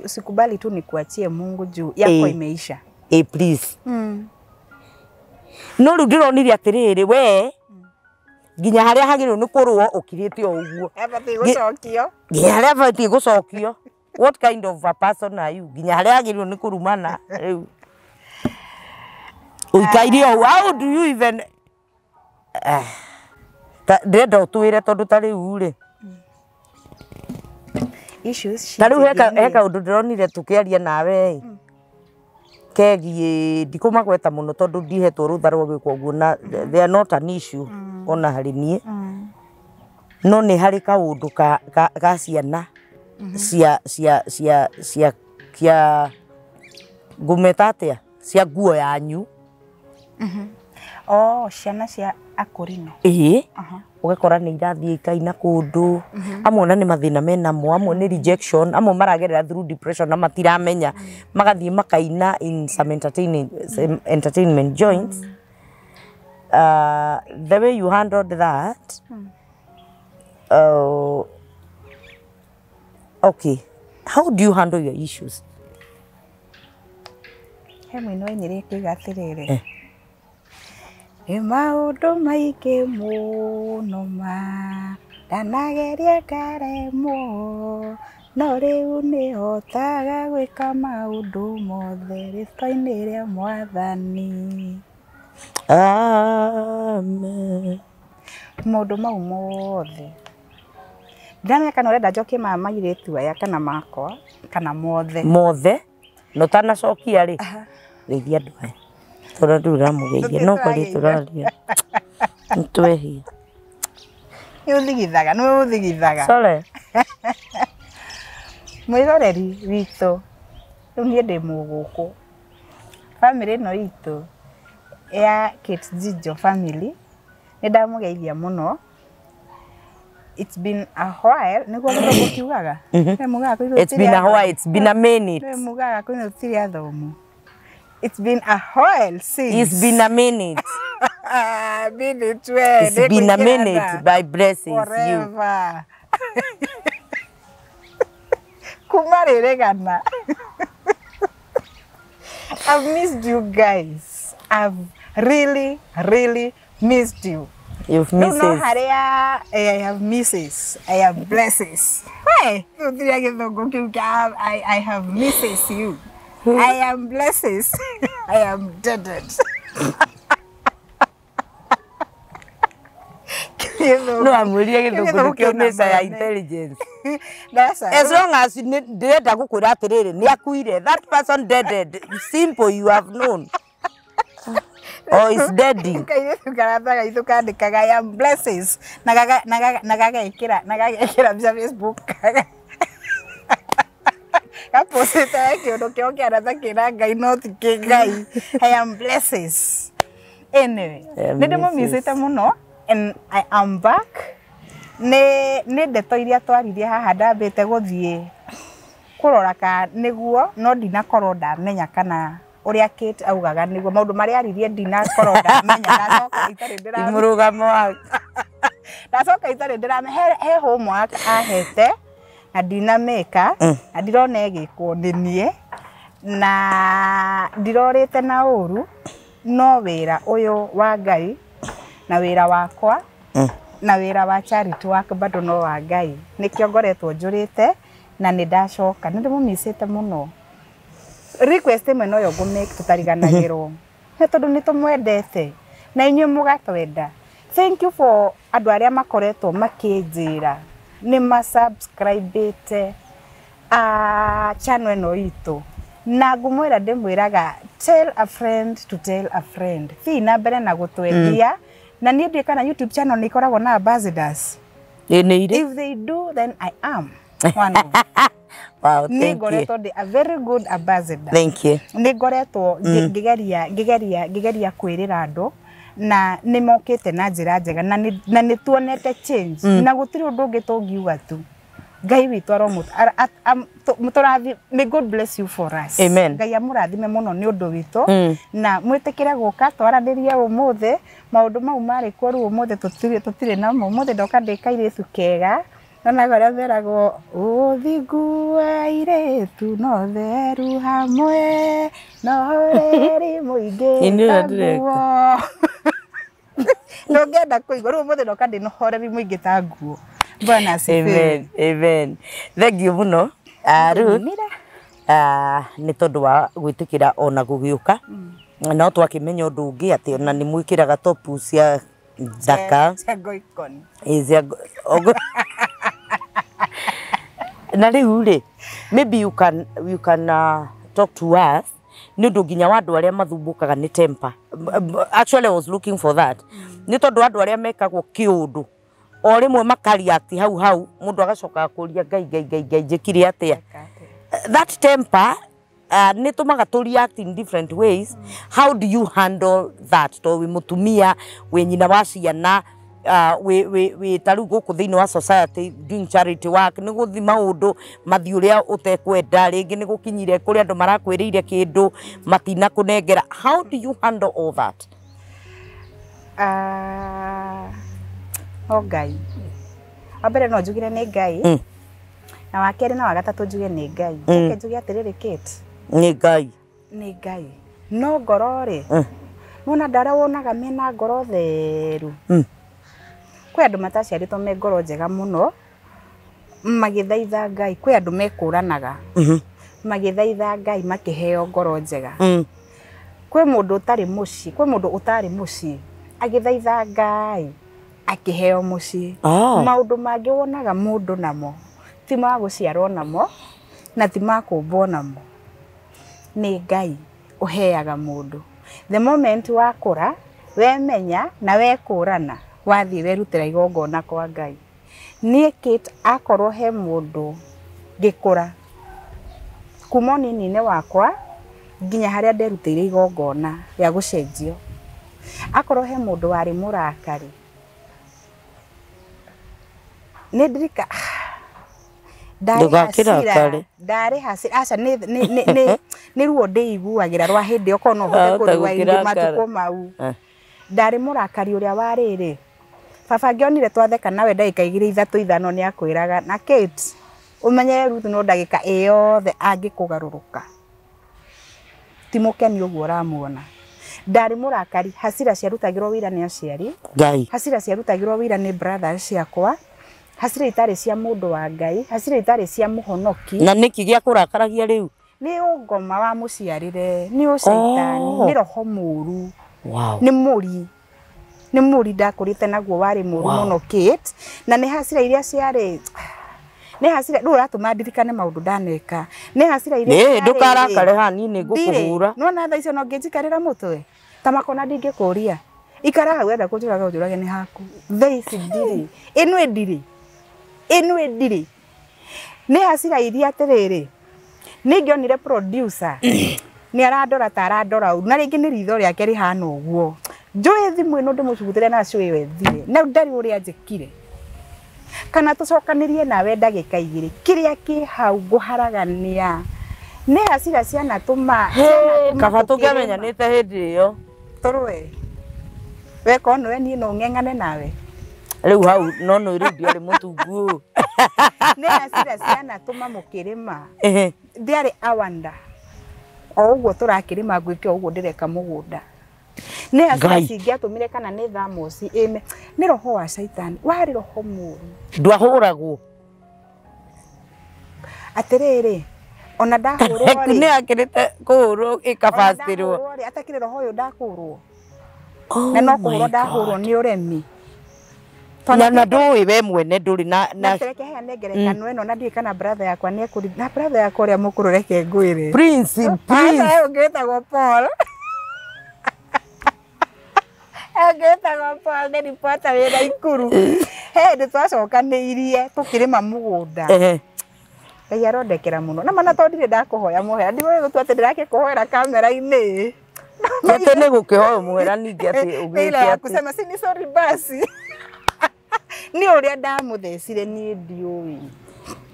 usikubali tu nikuachie Mungu juu yako imeisha. Ĩ please. No rĩu ndĩronire atĩrĩrĩ, we nginya harĩa hagĩrĩirwo nĩ kũrũo ũkirĩte o ũguo. Abatiĩ gũcokio. Nginya harĩa batiĩ gũcokio, what kind of a person are you? Nginya harĩa hagĩrĩirwo nĩ kũrumana rĩu ũikaire o ũguo. How do you even, ah, ndĩrenda ũtwĩre, tondũ ta rĩu rĩ, Issues ta rĩu ciĩgiĩ he kaũndũ ndĩronire tũkĩaria nawe ĩ, kegiĩ, ndikũmagweta mũno tondũ ndihetwo rũtha rwa gwĩka ũguo, na they are not an issue ona harĩ niĩ, no nĩ harĩ kaũndũ ka ciana cia ngũmeta atĩa, cia nguo yanyu. Oh, ciana cia akũrinũ. Ĩĩ, ũgakora nĩ irathiĩ ikaina kũndũ, amwe ona nĩ mathĩna menamo, amwe nĩ rejection, amwe maragerera through depression na matiramenya, magathiĩ makaina in some entertainment joints. The way you handled that, Okay, how do you handle your issues? He mũini wainire akiuga atĩrĩrĩ, nĩ maũndũ maingĩ mũno ma ndanageria ngaremwo, no rĩu nĩhotaga gwĩka maũndũ mothe rĩtwa-inĩ rĩa Mwathani. Amen. Maũndũ mau mothe ndiramenya kana ũrenda njokie ma mairĩtu aya kana makwa kana mothe. Mothe na ũtanacokia rĩ, geithia andũ aya tondũ ndũrĩ ũramũgeithia no kwaria tũraria nĩtwehia. Nĩ ũthigithaga, nĩ ũthigithaga. Sorry. Mwĩroreri witũ, rĩu niĩ ndĩ mũgũkũ. Bamĩrĩ ĩno itũ ya Kate Jijo family nĩ ndamũgeithia mũno. It's been a while, nĩguo gĩthũngũ kiugaga. Nĩ mugaga kwĩ It's been a while, it's been a minute. Nĩ mugaga kwĩ tũtirĩ athomu. It's been a while since. It's been a minute. Minute we. It's been a minute by blessings you. Forever. Kuma rĩrĩgana. I've missed you guys. I've really, really missed you. You've Rĩu no missed. harĩa I have misses, I have blesses. Hey, tũtiria gĩthũngũ kĩu kĩa I have misses you. I am blesses. I am deaded. No amwĩrire gĩthũngũ nĩkĩo mĩca ya intelligence. That's As long as ndĩrenda gũkwĩra atĩrĩrĩ, nĩ akuire. That person deaded. Simple, you have known. Or is deading. Kairĩtu karata gaitũ kandĩkaga I am blesses na gagekĩra mbica Facebook gapostĩte kĩũndũ kĩao kĩarata kĩna Ngai no ti kĩ Ngai. I am blesses. Anyway, I am nĩ ndĩmũmicĩte misses. mũno and I am back. Nĩ ndeto iria twaririe haha ndambĩte gũthiĩ kũrora ka nĩguo no ndinakorwo ndamenya kana ũrĩa Kate augaga nĩguo maũndũ marĩa aririe ndinakorwo ndamenya ndacoka itarĩ Ti ndĩra mũrũgamo waku. Ndacoka itarĩ ndĩramenya he homework ahete na ndinamĩka na ndirona ĩgĩkwo nĩ niĩ na ndirorĩte na ũru no wĩra ũyũ wa Ngai na wĩra wakwa na wĩra wa charity work bado no wa Ngai nĩkĩo ngoretwo njũrĩte na nĩ ndacoka nĩ ndĩmũmicĩte mũno. Request ĩmwe noyo ngũmake tũtariganagĩrwo nĩ tondũ nĩ tũmwendete na inyuĩ mũgatwenda. Thank you for andũ arĩa makoretwo makĩnjĩra nĩ masubscribĩte channel ĩno itũ na ngũmwĩra ndĩmwĩraga tell a friend to tell a friend, thiĩ na mbere na gũtwendia na niĩ ndiĩ kana YouTube channel nĩ ikoragwo na ambassadors. Ĩ nĩ irĩ. If they do, then I am one of Wow, nĩ thank you. ngoretwo ndĩ a very good ambassador. Thank you. Nĩ ngoretwo ngĩgeria kwĩrĩra andũ na nĩ mokĩte na njĩra njega na nĩ tuonete change na gũtirĩ ũndũ ũngĩ tũngiuga tu Ngai witũ aromũtũrathi. May God bless you for us. Amen. Ngai amũrathime mũno nĩ ũndũ witũ na mwĩtĩkĩre gũka twaranĩrie ũmũthĩ maũndũ mau marĩ kuo rĩu ũmũthĩ tũtirĩ namo. Ũmũthĩ ndoka ndĩ kairĩtu kega onaga ũrĩa meragwo ũthingu wa airĩtu no theru hamwe no ũreri mũingĩ Ĩ nĩ ũrĩa ta ndĩreka. nguo ndũngĩenda kũigua rĩu ũmũthĩ ndoka ndĩ na ũhoreri mũingĩ ta nguo. Bwana asifiwe. Amen. Amen. Thank you mũno. Ruth, Nĩra. Nĩ tondũ wa gwĩtĩkĩra ona gũgĩũka no twakĩmenya ũndũ ũngĩ atĩ ona nĩ mwĩkĩraga topu cia thaka. Cia Ngoikoni. Ĩ, cia na rĩu rĩ, maybe you can talk to us nĩ ũndũ nginya wa andũ arĩa mathumbũkaga nĩ temper. Actually I was looking for that nĩ tondũ andũ arĩa mekagwo kĩũndũ o rĩmwe makareact hau hau mũndũ agacoka akũria Ngai Ngai Ngai Ngai njĩkire atĩa. That temper nĩ tũmaga tũ react in different ways. How do you handle that to wĩ mũtumia wĩ nyina wa ciana, wĩ ta rĩu gũkũ thĩinĩ wa society doing charity work, nĩ gũthi maũndũ mathiĩ ũrĩa ũtekwenda, rĩngĩ nĩ gũkinyire kũrĩa andũ marakwĩrĩire kĩndũ matinakũnengera? How do you handle all that? Ah, o Ngai Wa mbere no njugire nĩ Ngai, na wa kerĩ na wa gatatũ njuge nĩ Ngai. Reke njuge atĩrĩrĩ Kate, Nĩ Ngai. Nĩ Ngai. No ngoro rĩ, nona andũ arĩa wonaga mena ngoro theru, kwĩ andũ mataciarĩtwo me ngoro njega mũno magĩthaitha Ngai, kwĩ andũ mekũranaga magĩthaitha Ngai makĩheo ngoro njega. Kwĩ mũndũ ũtarĩ mũciĩ, kwĩ mũndũ ũtarĩ mũciĩ agĩthaitha Ngai akĩheo mũciĩ. Maũndũ mangĩ wonaga mũndũ namo ti ma gũciarwo namo na ti ma kũmbwo namo, nĩ Ngai ũheaga mũndũ. The moment wakũra, wemenya na wekũrana, wathiĩ werutĩra igongona kwa Ngai. Niĩ Kate, akorwo he mũndũ ngĩkũra kuma ũnini-inĩ wakwa nginya harĩa nderutĩire igongona rĩa gũcenjio, akorwo he mũndũ warĩ mũrakari, nĩ ndirika Ndũgakĩrakare. Ndarĩ hasira, aca, nĩ ruo ndĩiguagĩra rwa hĩndĩ ĩyo, korwo no hote Ahota kũrewind gũkĩrakara. matukũ mau. Ndarĩ mũrakari ũrĩa wa rĩrĩ, baba angĩonire twatheka nawe ndagĩka igĩrĩ ithatũ ithano nĩ akwĩraga na Kate, ũmenyere Ruth no ndagĩka ĩyothe angĩkũgarũrũka ti mũkeni ũguo ũramuona. Ndarĩ mũrakari, hasira ciarutagĩrwo wĩra nĩ aciari, Ngai. Hasira ciarutagĩrwo wĩra nĩ brothers ciakwa, hasira itarĩ cia mũndũ wa Ngai, hasira itarĩ cia mũhonoki. Na nĩkĩ gĩa kũrakaragia rĩu? Nĩ ũngoma wa mũciarĩre, nĩ ũcaitani, nĩ roho mũru, nĩ mũri, nĩ mũri ndakũrĩte naguo warĩ mũru mũno Kate, na nĩ hasira iria ciarĩ, nĩ hasira rĩu ũratũma ndirikane maũndũ ndaneka, nĩ hasira iria Nĩ ciarĩ. ndũkarakare haha, niĩ nĩ ngũkũhũra. Nona thaa icio no ngĩnjikarĩra mũtwe ta makona, ndingĩkũria ikara hau, wenda kũnjũraga ũnjũrage nĩ haku. Thaa ici ndirĩ ĩno, ĩndirĩ ĩno, ĩndirĩ. Nĩ hasira iria atĩrĩrĩ, nĩ ngĩonire producer nĩ arandora ta arandora ũru, na rĩngĩ nĩ ritho rĩake rĩhana ũguo, njũĩ thimũ ĩno ndĩmũcugutĩre na cũĩ ĩyo ĩthire, na ndarĩ ũrĩa njĩkire, kana tũcokanĩrie nawe ndagĩka igĩrĩ, kĩrĩa kĩ hau ngũharagania. Nĩ hasira cianatũma Kaba tũngĩamenyanĩte hĩndĩ ĩyo. Tũrũe weka nĩwe, niĩ no ng'eng'ane nawe. Rĩu hau no nĩ rĩu ndiarĩ mũtungu. Nĩ hasira cianatũma mũkĩrĩma ndiarĩ awanda o ũguo tũrakĩrĩma, ngwĩke o ũguo ndĩreka mũgũnda. Nĩ hasira Ngai. cingĩatũmire, kana nĩ thamoci ĩme, nĩ roho wa caitani, warĩ roho mũru. Ndwahũragwo? Atĩrĩrĩ, ona ndahũrwo rĩ, Nĩ akĩrĩte kũhũrwo ona ĩkabacĩrwo. ndahũrwo rĩ, atakĩrĩ roho ũyũ ndakũrwo, na no kũhũrwo ndahũrwo nĩ ũremi. Na ndũĩ we mwene ndũrĩ na na tereke heane ngerekano ĩno, na ndiũĩ kana brother yakwa nĩ ekũri, na brother yakwa ũrĩa mũkũrũ, reke ngwĩre. Prince, Prince. Aca, ũngĩ wĩtagwo Paul, ũngĩ wĩtagwo Paul nĩ reporter wĩ Naikuru. He hĩndĩ twacokanĩirie tũkĩrĩma mũgũnda. Ngai arondekera mũno na mana, tondũ ndirĩ ndakũhoya mũhera, ndigũĩ gũtua atĩ ndĩrakĩkũhoera kamera-inĩ. Atĩ nĩ gũkĩhoya mũhera ningĩ atĩ Nĩ ile ũgĩke ya atĩ kusema si ni sorry basi, nĩ ũrĩa ndamũthecire niĩ ndiũĩ.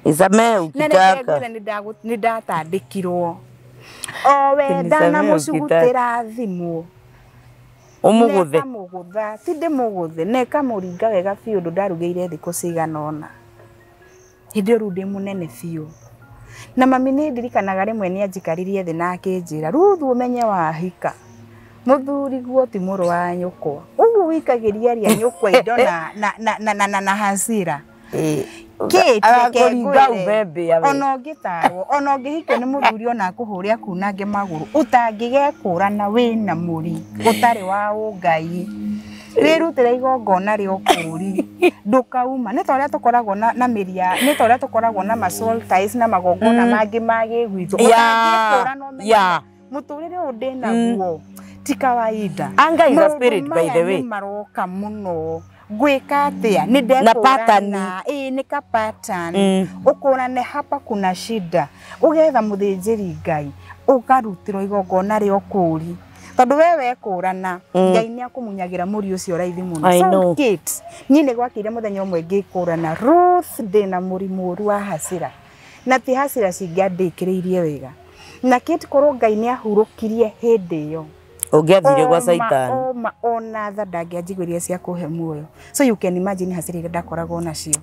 Isamee Na ukitaka. reke ngwĩre, nĩ ndatandĩkirwo o we Nisamehe ndanamũcugutĩra thimũ Ũmũgũthe. Nekamũgũtha, ti ndĩmũgũthe, nekamũringa wega biũ, ũndũ ndarugĩire thikũ cigana ũna. Hĩndĩ ĩyo rĩu ndĩ mũnene biũ, na mami nĩ ndirikanaga rĩmwe nĩ anjikaririe thĩ na akĩnjĩra, "Ruthu, ũmenye wahika mũthuri guo ti mũrũ wa nyũkwa ũguo wikagĩria aria nyũkwa indo na hasira." Kate, reke Agakũringa ngwĩre, ume mbĩa we. Ona ũngĩtarwo, ona ũngĩhikio nĩ mũthuri, ona akũhũre akunange magũrũ, ũtangĩgekũrana wĩna mũri ũtarĩ wa ũngai, wĩrutĩre igongona rĩa ũkũũri, ndũkauma. Nĩ ta ũrĩa tũkoragwo na mĩri ya, nĩ ta ũrĩa tũkoragwo na ma soul ties na magongona mangĩ ma gĩgwitũ. Ũtangĩkũrana ũmenye mũtũrĩre ũyũ ndĩ naguo ti kawaida. Anger is a Maũndũ spirit, by maya the way. nĩ maroka mũno, ngwĩka atĩa? Nĩ Na pattern. ndekũrana, ĩĩ, nĩ ka pattern. Ũkũrane hapa kuna shida, ũgetha mũthĩnjĩri Ngai, ũkarutĩrwo igongona rĩa ũkũũri, tondũ we wekũrana, Ngai nĩ akũmunyagĩra mũri ũcio raithi mũno. I So know. Kate, niĩ nĩ gwakĩire mũthenya ũmwe ngĩkũrana, Ruth ndĩna mũrimũ ũru wa hasira, na ti hasira cingĩandĩkĩrĩirie wega. Na Kate, korwo Ngai nĩ ahurũkirie hĩndĩ ĩyo, Ũngĩathire gwa caitani. Oma ona tha ndangĩanjiguĩrire cia kũhe muoyo. So you can imagine hasira iria ndakoragwo nacio.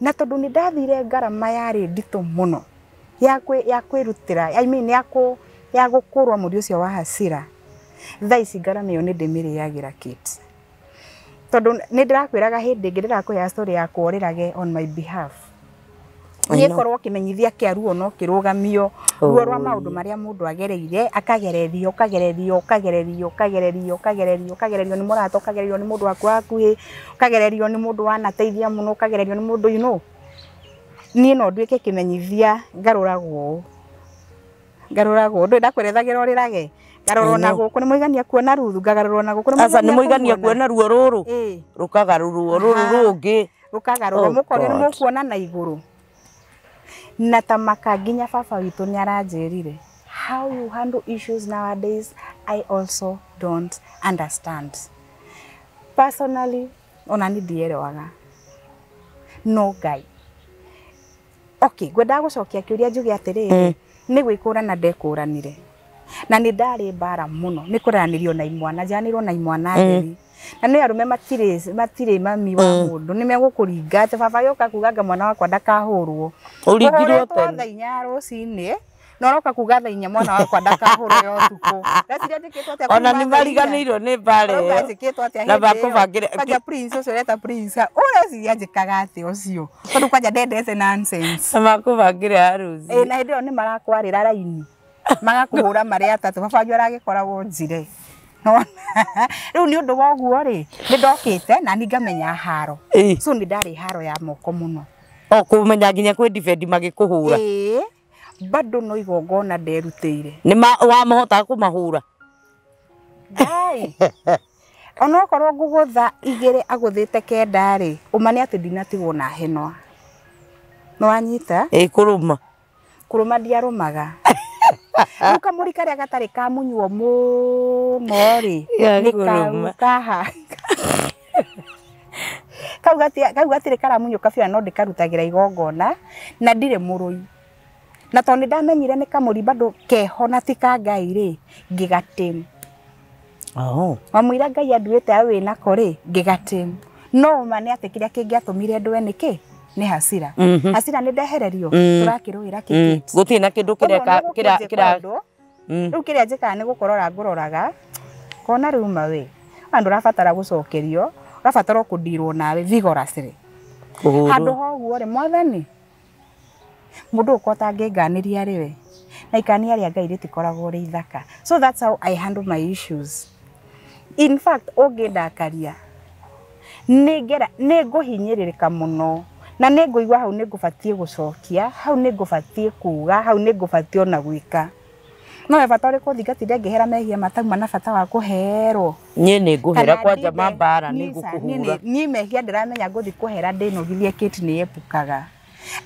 Na tondũ nĩ ndathire ngarama yarĩ nditũ mũno ya kwĩrutĩra, I mean ya gũkũrwo mũri ũcio wa hasira. Thaa ici ngarama ĩyo nĩ ndĩmĩrĩagĩra Kate. Tondũ nĩ ndĩrakwĩraga hĩndĩ ĩngĩ ndĩrakũhe story ya kworĩrage on my behalf. Niĩ korwo kĩmenyithia kĩa ruo no kĩrũgamio, ruo rwa maũndũ marĩa mũndũ agereire, akagererio, ũkagererio, ũkagererio, ũkagererio, ũkagererio, ũkagererio nĩ mũrata, ũkagererio nĩ mũndũ waku wa hakuhĩ, ũkagererio nĩ mũndũ wanateithia mũno, ũkagererio nĩ mũndũ you know. Niĩ no nduĩke kĩmenyithia ngarũragwo ũũ. Ngarũragwo, ndũĩ ndakwerethagĩra ũrĩrage. Ngarũrwo na gũkũ nĩ mũigania kuona Ruthu, ngagarũrwo na gũkũ nĩ mũigania kuona ruo rũrũ. Rũkagarũrwo rũrũ rũngĩ. Rũkagarũrwo mũkorio nĩ mũkuona na igũrũ. Na ta maka nginya baba witũ nĩ aranjĩrire how you handle issues nowadays I also don't understand. Personally ona ni ndierewaga no Ngai. Okay, ngwendaga gũcokia kĩũria njuge atĩrĩrĩ, nĩ gwĩkũrana ndekũranire na nĩ ndarĩ mbara mũno nĩ kũranĩrio na imwana, njanĩrwo na imwana theri. Na nĩ arũme matirĩ mami wa mũndũ nĩ megũkũringa atĩ baba gĩũka kuga anga mwana wakwa ndakahũrwo. Ũringirwo tene thaa inya rũcinĩ na ũroka kuga thaa inya mwana wakwa ndakahũrwo ya ũtukũ. Ndeciria njĩkĩtwo atĩa ona nĩ mariganĩirwo nĩ mbara ĩyo njĩkĩtwo atĩa na bakũbangĩre kwanja Prince ũcio ũreta Prince ũreciria njĩkaga atĩa ũcio tondũ kwanja ndendete nonsense na makũbangĩre harusi. Ĩ na hĩndĩ ĩyo nĩ marakwarĩra raini magakũhũra marĩ atatũ baba wanyu aragĩkoragwo njire. Rĩu nĩ ũndũ wa ũguo rĩ nĩ ndokĩte na ni ngamenya haro. So nĩ ndarĩ haro ya moko mũno. O kũmenya nginya kwĩ defend magĩkũhũra. Ĩĩ bado no igongona nderutĩire. Nĩ wamahotaga kũmahũra? Ngai. Onokorwo ngũgũtha igĩrĩ agũthĩte kenda rĩ, ũma nĩ atĩ ndinatigwo na henwa. Nĩ wanyita? Ĩĩ kũrũma. Kũrũma ndiarũmaga. Rĩu kamũri karĩa gatarĩ kamunyuo mũno rĩ, nĩ kau kaha. Kau gatirĩ karamunyũka biũ no ndĩkarutagĩra igongona na ndirĩ mũrũi. Na tondũ nĩ ndamenyire nĩ kamũri bado keho na ti ka Ngai rĩ, ngĩgatĩmu. Oh. Wamwĩra Ngai anduĩte au wĩnako rĩ, ngĩgatĩmu. No ma nĩ atĩ kĩrĩa kĩngĩatũmire ndũe nĩkĩ? Nĩ hasira. Hasira nĩ ndehererio, tũrakĩrũĩra kĩkĩ. Gũtirĩ na kĩndũ kĩreka kĩra rĩu kĩrĩa njĩkaga nĩ gũkorora ngũroraga kona rĩu ma we andũ ũrabatara gũcokerio, ũrabatara kũndirwo nawe vigorously. Handũ ha ũguo rĩ, mwathani mũndũ ũko ũtangĩnganĩria rĩ we na ikania rĩa Ngai rĩtikoragwo rĩ ithaka. So that's how I handle my issues. In fact ũngĩndakaria nĩ ngũhinyĩrĩrĩka mũno na nĩ ngũigua hau nĩ ngũbatiĩ gũcokia, hau nĩ ngũbatiĩ kuga, hau nĩ ngũbatiĩ ona gwĩka. No he bata ũrĩkũ thingatinde ngĩhera mehia matauma na bata wa kũherwo. Niĩ nĩ ngũhera kwanja mambara nĩ ngũkũhũra. Niĩ mehia ndĩramenya ngũthiĩ kũhera ndĩnogithie Kate nĩ epukaga.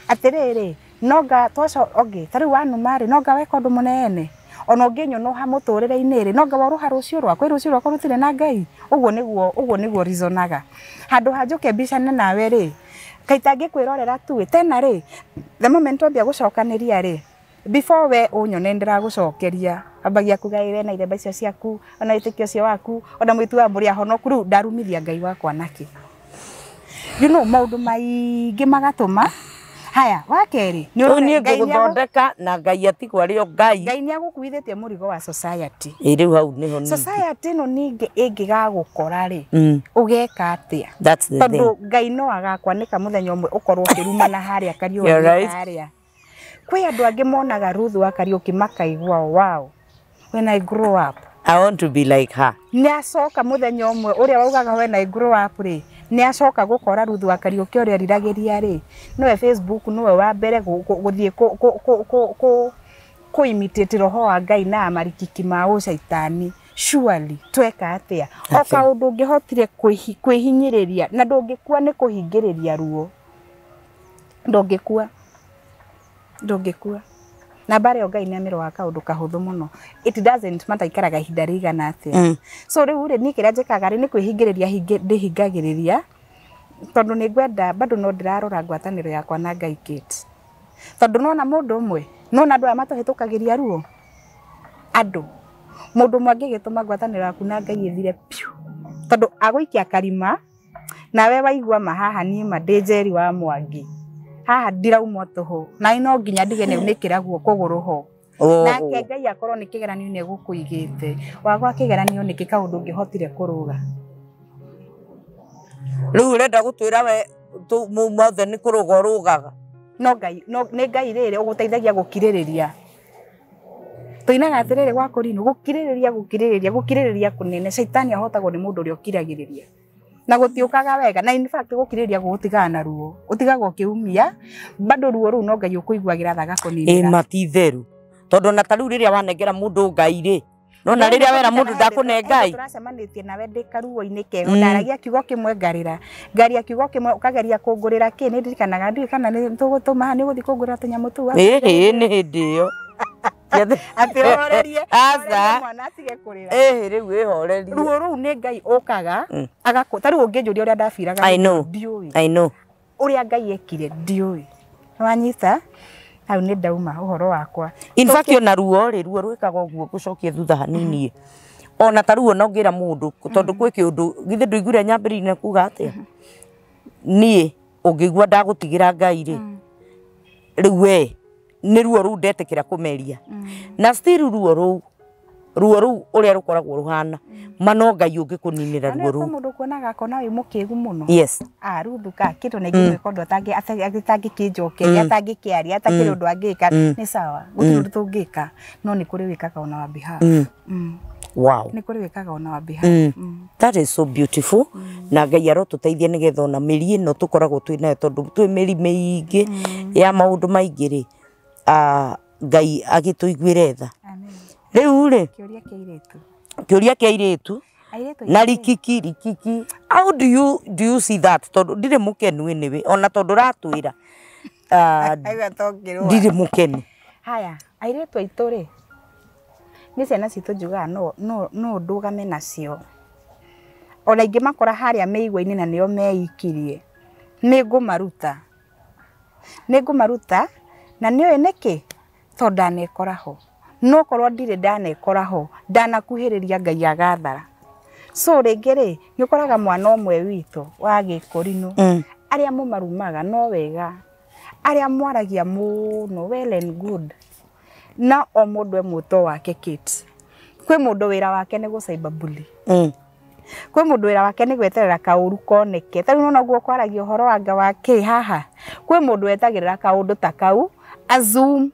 Atĩrĩrĩ, nonga twaco okay, ta rĩu wanuma rĩ, nonga weka ũndũ mũnene. Ona ũngĩnyũnũha mũtũrĩre-inĩ rĩ, nonga warũha rũciũ rwakwa, rũciũ rwakwa rũtirĩ na Ngai. Ũguo nĩguo reasonaga. Handũ ha njũke mbicane nawe rĩ, kaita ngĩkwĩrorera tu tena rĩ, the moment wambia gũcokanĩria rĩ, before we ũnyone ndĩragũcokeria, ambagia kuga ĩ we na iremba icio ciaku, ona wĩtĩkio ũcio waku, ona mwĩtu wa mbũri ahonoku, rĩu ndarumithia Ngai wakwa nakĩ. You know, maũndũ maingĩ magatũma haya wa kerĩ nĩ niĩ ngũgũthondeka na Ngai atigwo arĩ o Ngai. Ngai nĩ agũkuithĩtie mũrigo wa society. Ĩ rĩu hau nĩho society ĩno ningĩ ĩngĩgagũkora rĩ, ũgeka atĩa? Tondũ Ngai no agakwanĩka mũthenya ũmwe ũkorwo ũkĩrumana harĩa Kariũki harĩa. Kwĩ andũ angĩ monaga Ruth wa Kariũki makaigua wow, when I grow up I want to be like her. Nĩ acoka mũthenya ũmwe ũrĩa waugaga when I grow up rĩ, nĩ acoka gũkora Ruth wa Kariũki ũrĩa eriragĩria rĩ, nĩwe Facebook nĩwe wa mbere gũthiĩ kũ imitate roho wa Ngai na marikiki ma ũcaitani. Surely tweka atĩa? O kaũndũ ũngĩhotire kwĩhinyĩrĩria na ndũngĩkua nĩ kũhingĩrĩria ruo. Ndũngĩkua. Ndũngĩkua. Na mbara ĩyo Ngai nĩ amĩroraga kaũndũ kahũthũ mũno. It doesn't matter ikaraga ihinda rĩigana atĩa. So rĩu rĩ, niĩ kĩrĩa njĩkaga rĩ, nĩ kwĩhingĩrĩria ndĩhingagĩrĩria tondũ nĩ ngwenda bado no ndĩrarora ngwatanĩro yakwa na Ngai Kate. Tondũ nona mũndũ ũmwe, nona andũ aya matũhĩtũkagĩria ruo. Andũ. Mũndũ ũmwe angĩgĩtũma ngwatanĩro yaku na Ngai ĩthire piũ. Tondũ agũikia karima nawe waigua ma haha niĩ ma ndĩ Njeri wa Mwangi. Haha ndiraumwo tũhũ na no nginya ndige nĩ guoko kũgũrũ ho. Nake Ngai akorwo nĩ kĩgeranio nĩ egũkũigĩte wagwa kĩgeranio nĩkĩ kaũndũ ũngĩhotire kũrũga. Rĩu ũrenda gũtwĩra we mothe nĩ kũrũga ũrũgaga? No Ngai no nĩ Ngai rĩrĩ ũgũteithagia gũkirĩrĩria. Tũinaga atĩrĩrĩ gwa kũrinũ gũkirĩrĩria gũkirĩrĩria gũkirĩrĩria kũnene. Caitani ahotagwo nĩ mũndũ ũrĩa ũkiragĩrĩria na gũtiũkaga wega, na in fact gũkirĩrĩria gũgũtigaga na ruo, ũtigagwo ũkĩumia bado ruo rũu no Ngai ũkũiguagĩra tha agakũninĩra. Ĩ matitheru tondũ na ta rĩu rĩrĩa wanengera mũndũ Ngai rĩ, nona rĩrĩa wera mũndũ ndakũne Ngai. Tũracemanĩtie nawe ndĩ karuo-inĩ keho, ndaragia kiugo kĩmwe ngarĩra, ngaria kiugo kĩmwe ũkageria kũngũrĩra kĩ, nĩ ndirikanaga ndiũĩ kana nĩ tũgũtũma nĩ ũgũthiĩ kũngũrĩra tũnyamũ tũu. Ĩhĩ nĩ hĩndĩ ĩyo atĩ ũhorerie mwana atige kũrĩra. Ĩhĩ rĩu ĩhorerie. Ruo rũu nĩ Ngai ũkaga agakũ ta rĩu ũngĩnjũria ũrĩa ndabiraga ndiũĩ. I know. Ũrĩa Ngai ekire ndiũĩ. Wanyita hau nĩ ndauma ũhoro wakwa. In fact ona ruo rĩ, ruo rwĩkaga ũguo gũcokia thutha hanini. Ona ta ruo no ngĩra mũndũ tondũ gwĩ kĩũndũ githĩ ndũiguire nyambĩrĩria kuga atĩa? Niĩ ũngĩigua ndagũtigĩra Ngai rĩ, rĩu we nĩ ruo rũu ndetĩkĩra kũmeria. Na still ruo rũu ũrĩa rũkoragwo rũhana ma no Ngai ũngĩkũninĩra ruo rũu. Mũndũ kuonaga akona wĩ mũkĩgu mũno. Yes. Ruthu ka kĩndũ na ingĩmwĩka ũndũ atangĩkĩnjokeria atangĩkĩaria atakĩrĩ ũndũ angĩka nĩ sawa, gũtirĩ ũndũ tũngĩka, no nĩ kũrĩ wĩkaga ona wa behalf. Wow. Nĩ kũrĩ wĩkaga ona wa behalf. That is so beautiful. Na Ngai arotũteithia nĩgetha ona mĩri ĩno tũkoragwo twĩ nayo tondũ twĩ mĩri mĩingĩ ya maũndũ maingĩ rĩ, Ngai agĩtũiguĩre tha. Rĩu rĩ, kĩũria kĩa airĩtu. Kĩũria kĩa airĩtu na rikiki rikiki. How do you see that? Tondũ ndirĩ mũkenu anyway, ona tondũ ũratwĩra ndirĩ mũkenu. Haya, airĩtu aitũ rĩ, nĩ ciana citũ njugaga no ndũgame nacio. Ona ingĩ makora harĩa mĩigua-inĩ na nĩo meikirie. Nĩ ngũmaruta. Nĩ ngũmaruta na nĩũĩ nĩkĩ? Tondũ ndanekora ho. No korwo ndirĩ ndanekora ho, ndanakuhĩrĩria Ngai agathara. So rĩngĩ rĩ, nĩ ũkoraga mwana ũmwe witũ wa gĩkũrinũ, arĩa mũmarumaga no wega, arĩa mwaragia mũno well and good, na o mũndũ e mũto wake Kate. Kwĩ mũndũ wĩra wake nĩ gũcaibabuli. Kwĩ mũndũ wĩra wake nĩ gweterera kaũru koneke. Ta rĩu nĩwona ũguo kwaragia ũhoro wanga wa kĩ haha. Kwĩ mũndũ wetagĩrĩra kaũndũ ta kau, azoom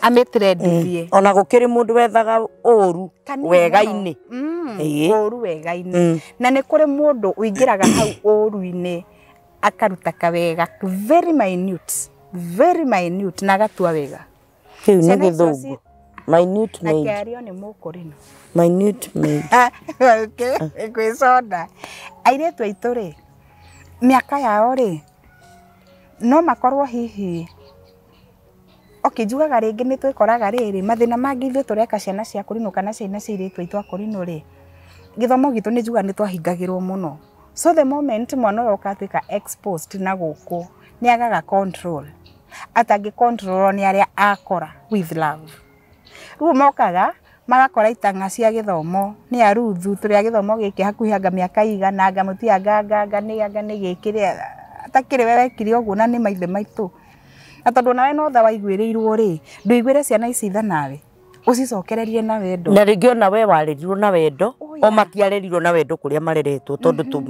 amĩtrendithie. Ona gũkĩrĩ mũndũ wethaga ũru wega-inĩ. Ũru wega-inĩ. Na nĩ kũrĩ mũndũ ũingĩraga hau ũru-inĩ akaruta kawega very minute, very minute na agatua wega. Kĩu nĩ gĩthũngũ. Minute maid. Na kĩario nĩ mũkũrinũ. Minute maid. Gwĩconda. Airĩtu aitũ rĩ, mĩaka yao rĩ, no makorwo hihi okay, njugaga rĩngĩ nĩ twĩkoraga rĩrĩ mathĩna mangĩ ithuĩ tũreka ciana cia kũrinũ kana ciana cia airĩtu aitũ a kũrinũ rĩ, gĩthomo gitũ nĩ njugaga nĩ twahingagĩrwo mũno. So the moment mwana ũyũ ũkatuĩka exposed na gũkũ nĩ agaga control. Atangĩ control nĩ arĩa akora with love. Rĩu mokaga magakora itang'a cia gĩthomo nĩ aruthu tũrĩa gĩthomo gĩkĩ hakuhĩ anga mĩaka igana anga mũtia anga anga anga nĩ anga nĩ gĩkĩ atakĩrĩ we wekire ũguo na nĩ maithe maitũ. Na tondũ nawe no tha waiguĩrĩirwo rĩ, ndũiguĩre ciana ici tha nawe, ũcicokererie na wendo. Na rĩngĩ ona we warerirwo na wendo, o matiarerirwo na wendo kũrĩa mareretwo tondũ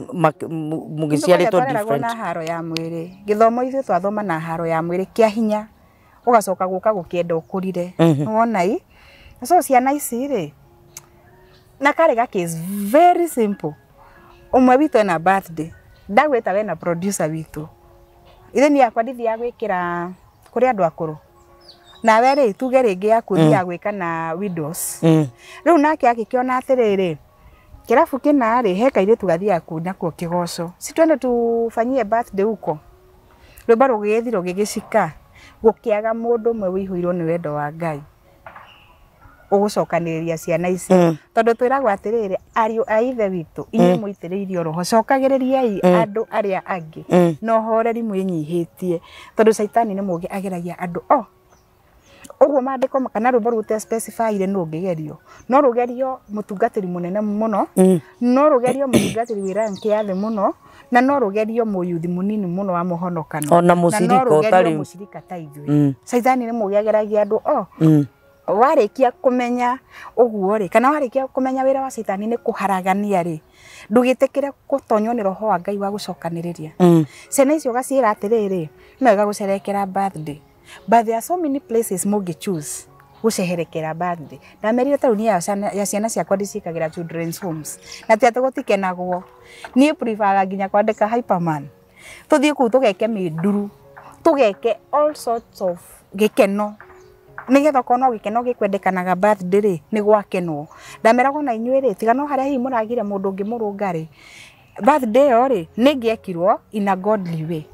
mũgĩciarĩtwo different. Na haro ya mwĩrĩ. Gĩthomo ithuĩ twathoma na haro ya mwĩrĩ kĩa hinya, ũgacoka gũka gũkĩenda ũkũrire. Nĩwona i? So ciana ici rĩ, na karĩ ga case very simple. Ũmwe witũ ena birthday, ndagwĩta we na producer witũ. Ithe ni yakwa ndithiaga gwĩkĩra kũrĩ andũ akũrũ. Nawe rĩ, tuge rĩngĩ yaku ũthiaga gwĩka na widows. Rĩu nake agĩkĩona atĩrĩrĩ, kĩrabu kĩna rĩ, he kairĩtu gathiaga kuo kĩgoco. Si twende tufanyie birthday huko. Rwĩmbo rũgĩgĩthiĩ rũgĩgĩcika, gũkĩaga mũndũ ũmwe wĩihũirwo nĩ wendo wa Ngai. Ũgũcokanĩrĩria ciana ici. Tondũ twĩragwo atĩrĩrĩ, ariũ a ithe witũ, inyuĩ mũitĩrĩirio roho, cokagĩrĩriai andũ arĩa angĩ na ũhoreri mwĩnyihĩtie. Tondũ caitani nĩ mũũgĩ ageragia andũ o. Ũguo maandĩko kana rwĩmbo rũu specify-ire nũ ũngĩgerio, no rũgerio mũtungatĩri mũnene mũno, no rũgerio mũtungatĩri wĩ rank ya thĩ mũno, na no rũgerio mũyuthi mũnini mũno wa mũhonokano, ona na no mũcirika rũgerio ũtarĩ mũcirika ta ithuĩ. Caitani nĩ mũgĩ, ageragia andũ o warĩkia kũmenya ũguo rĩ, kana warĩkia kũmenya wĩra wa caitani nĩ kũharagania rĩ, ndũgĩtĩkĩre gũtonywo nĩ roho wa Ngai wa gũcokanĩrĩria. Ciana icio ũgaciĩra atĩrĩrĩ, no wega gũcerekera birthday, but there are so many places mũngĩ choose gũceherekera birthday. Ndamerire ta rĩu niĩ ya ciana ciakwa ndiciĩkagĩra children's homes, na ti atĩ gũtikenagwo. Niĩ preferaga nginya kwandĩka hyperman, tũthiĩ kũu tũgeke mĩnduru, tũgeke all sorts of gĩkeno, nĩgetha okorwo no gĩkeno gĩkwendekanaga birthday rĩ, nĩ gwakenwo. Ndameragwo na inyuĩ rĩ, tiga no harĩa hihi mũragire mũndũ ũngĩ mũrũnga rĩ, birthday ĩyo rĩ nĩ ĩngĩekirwo in a godly way.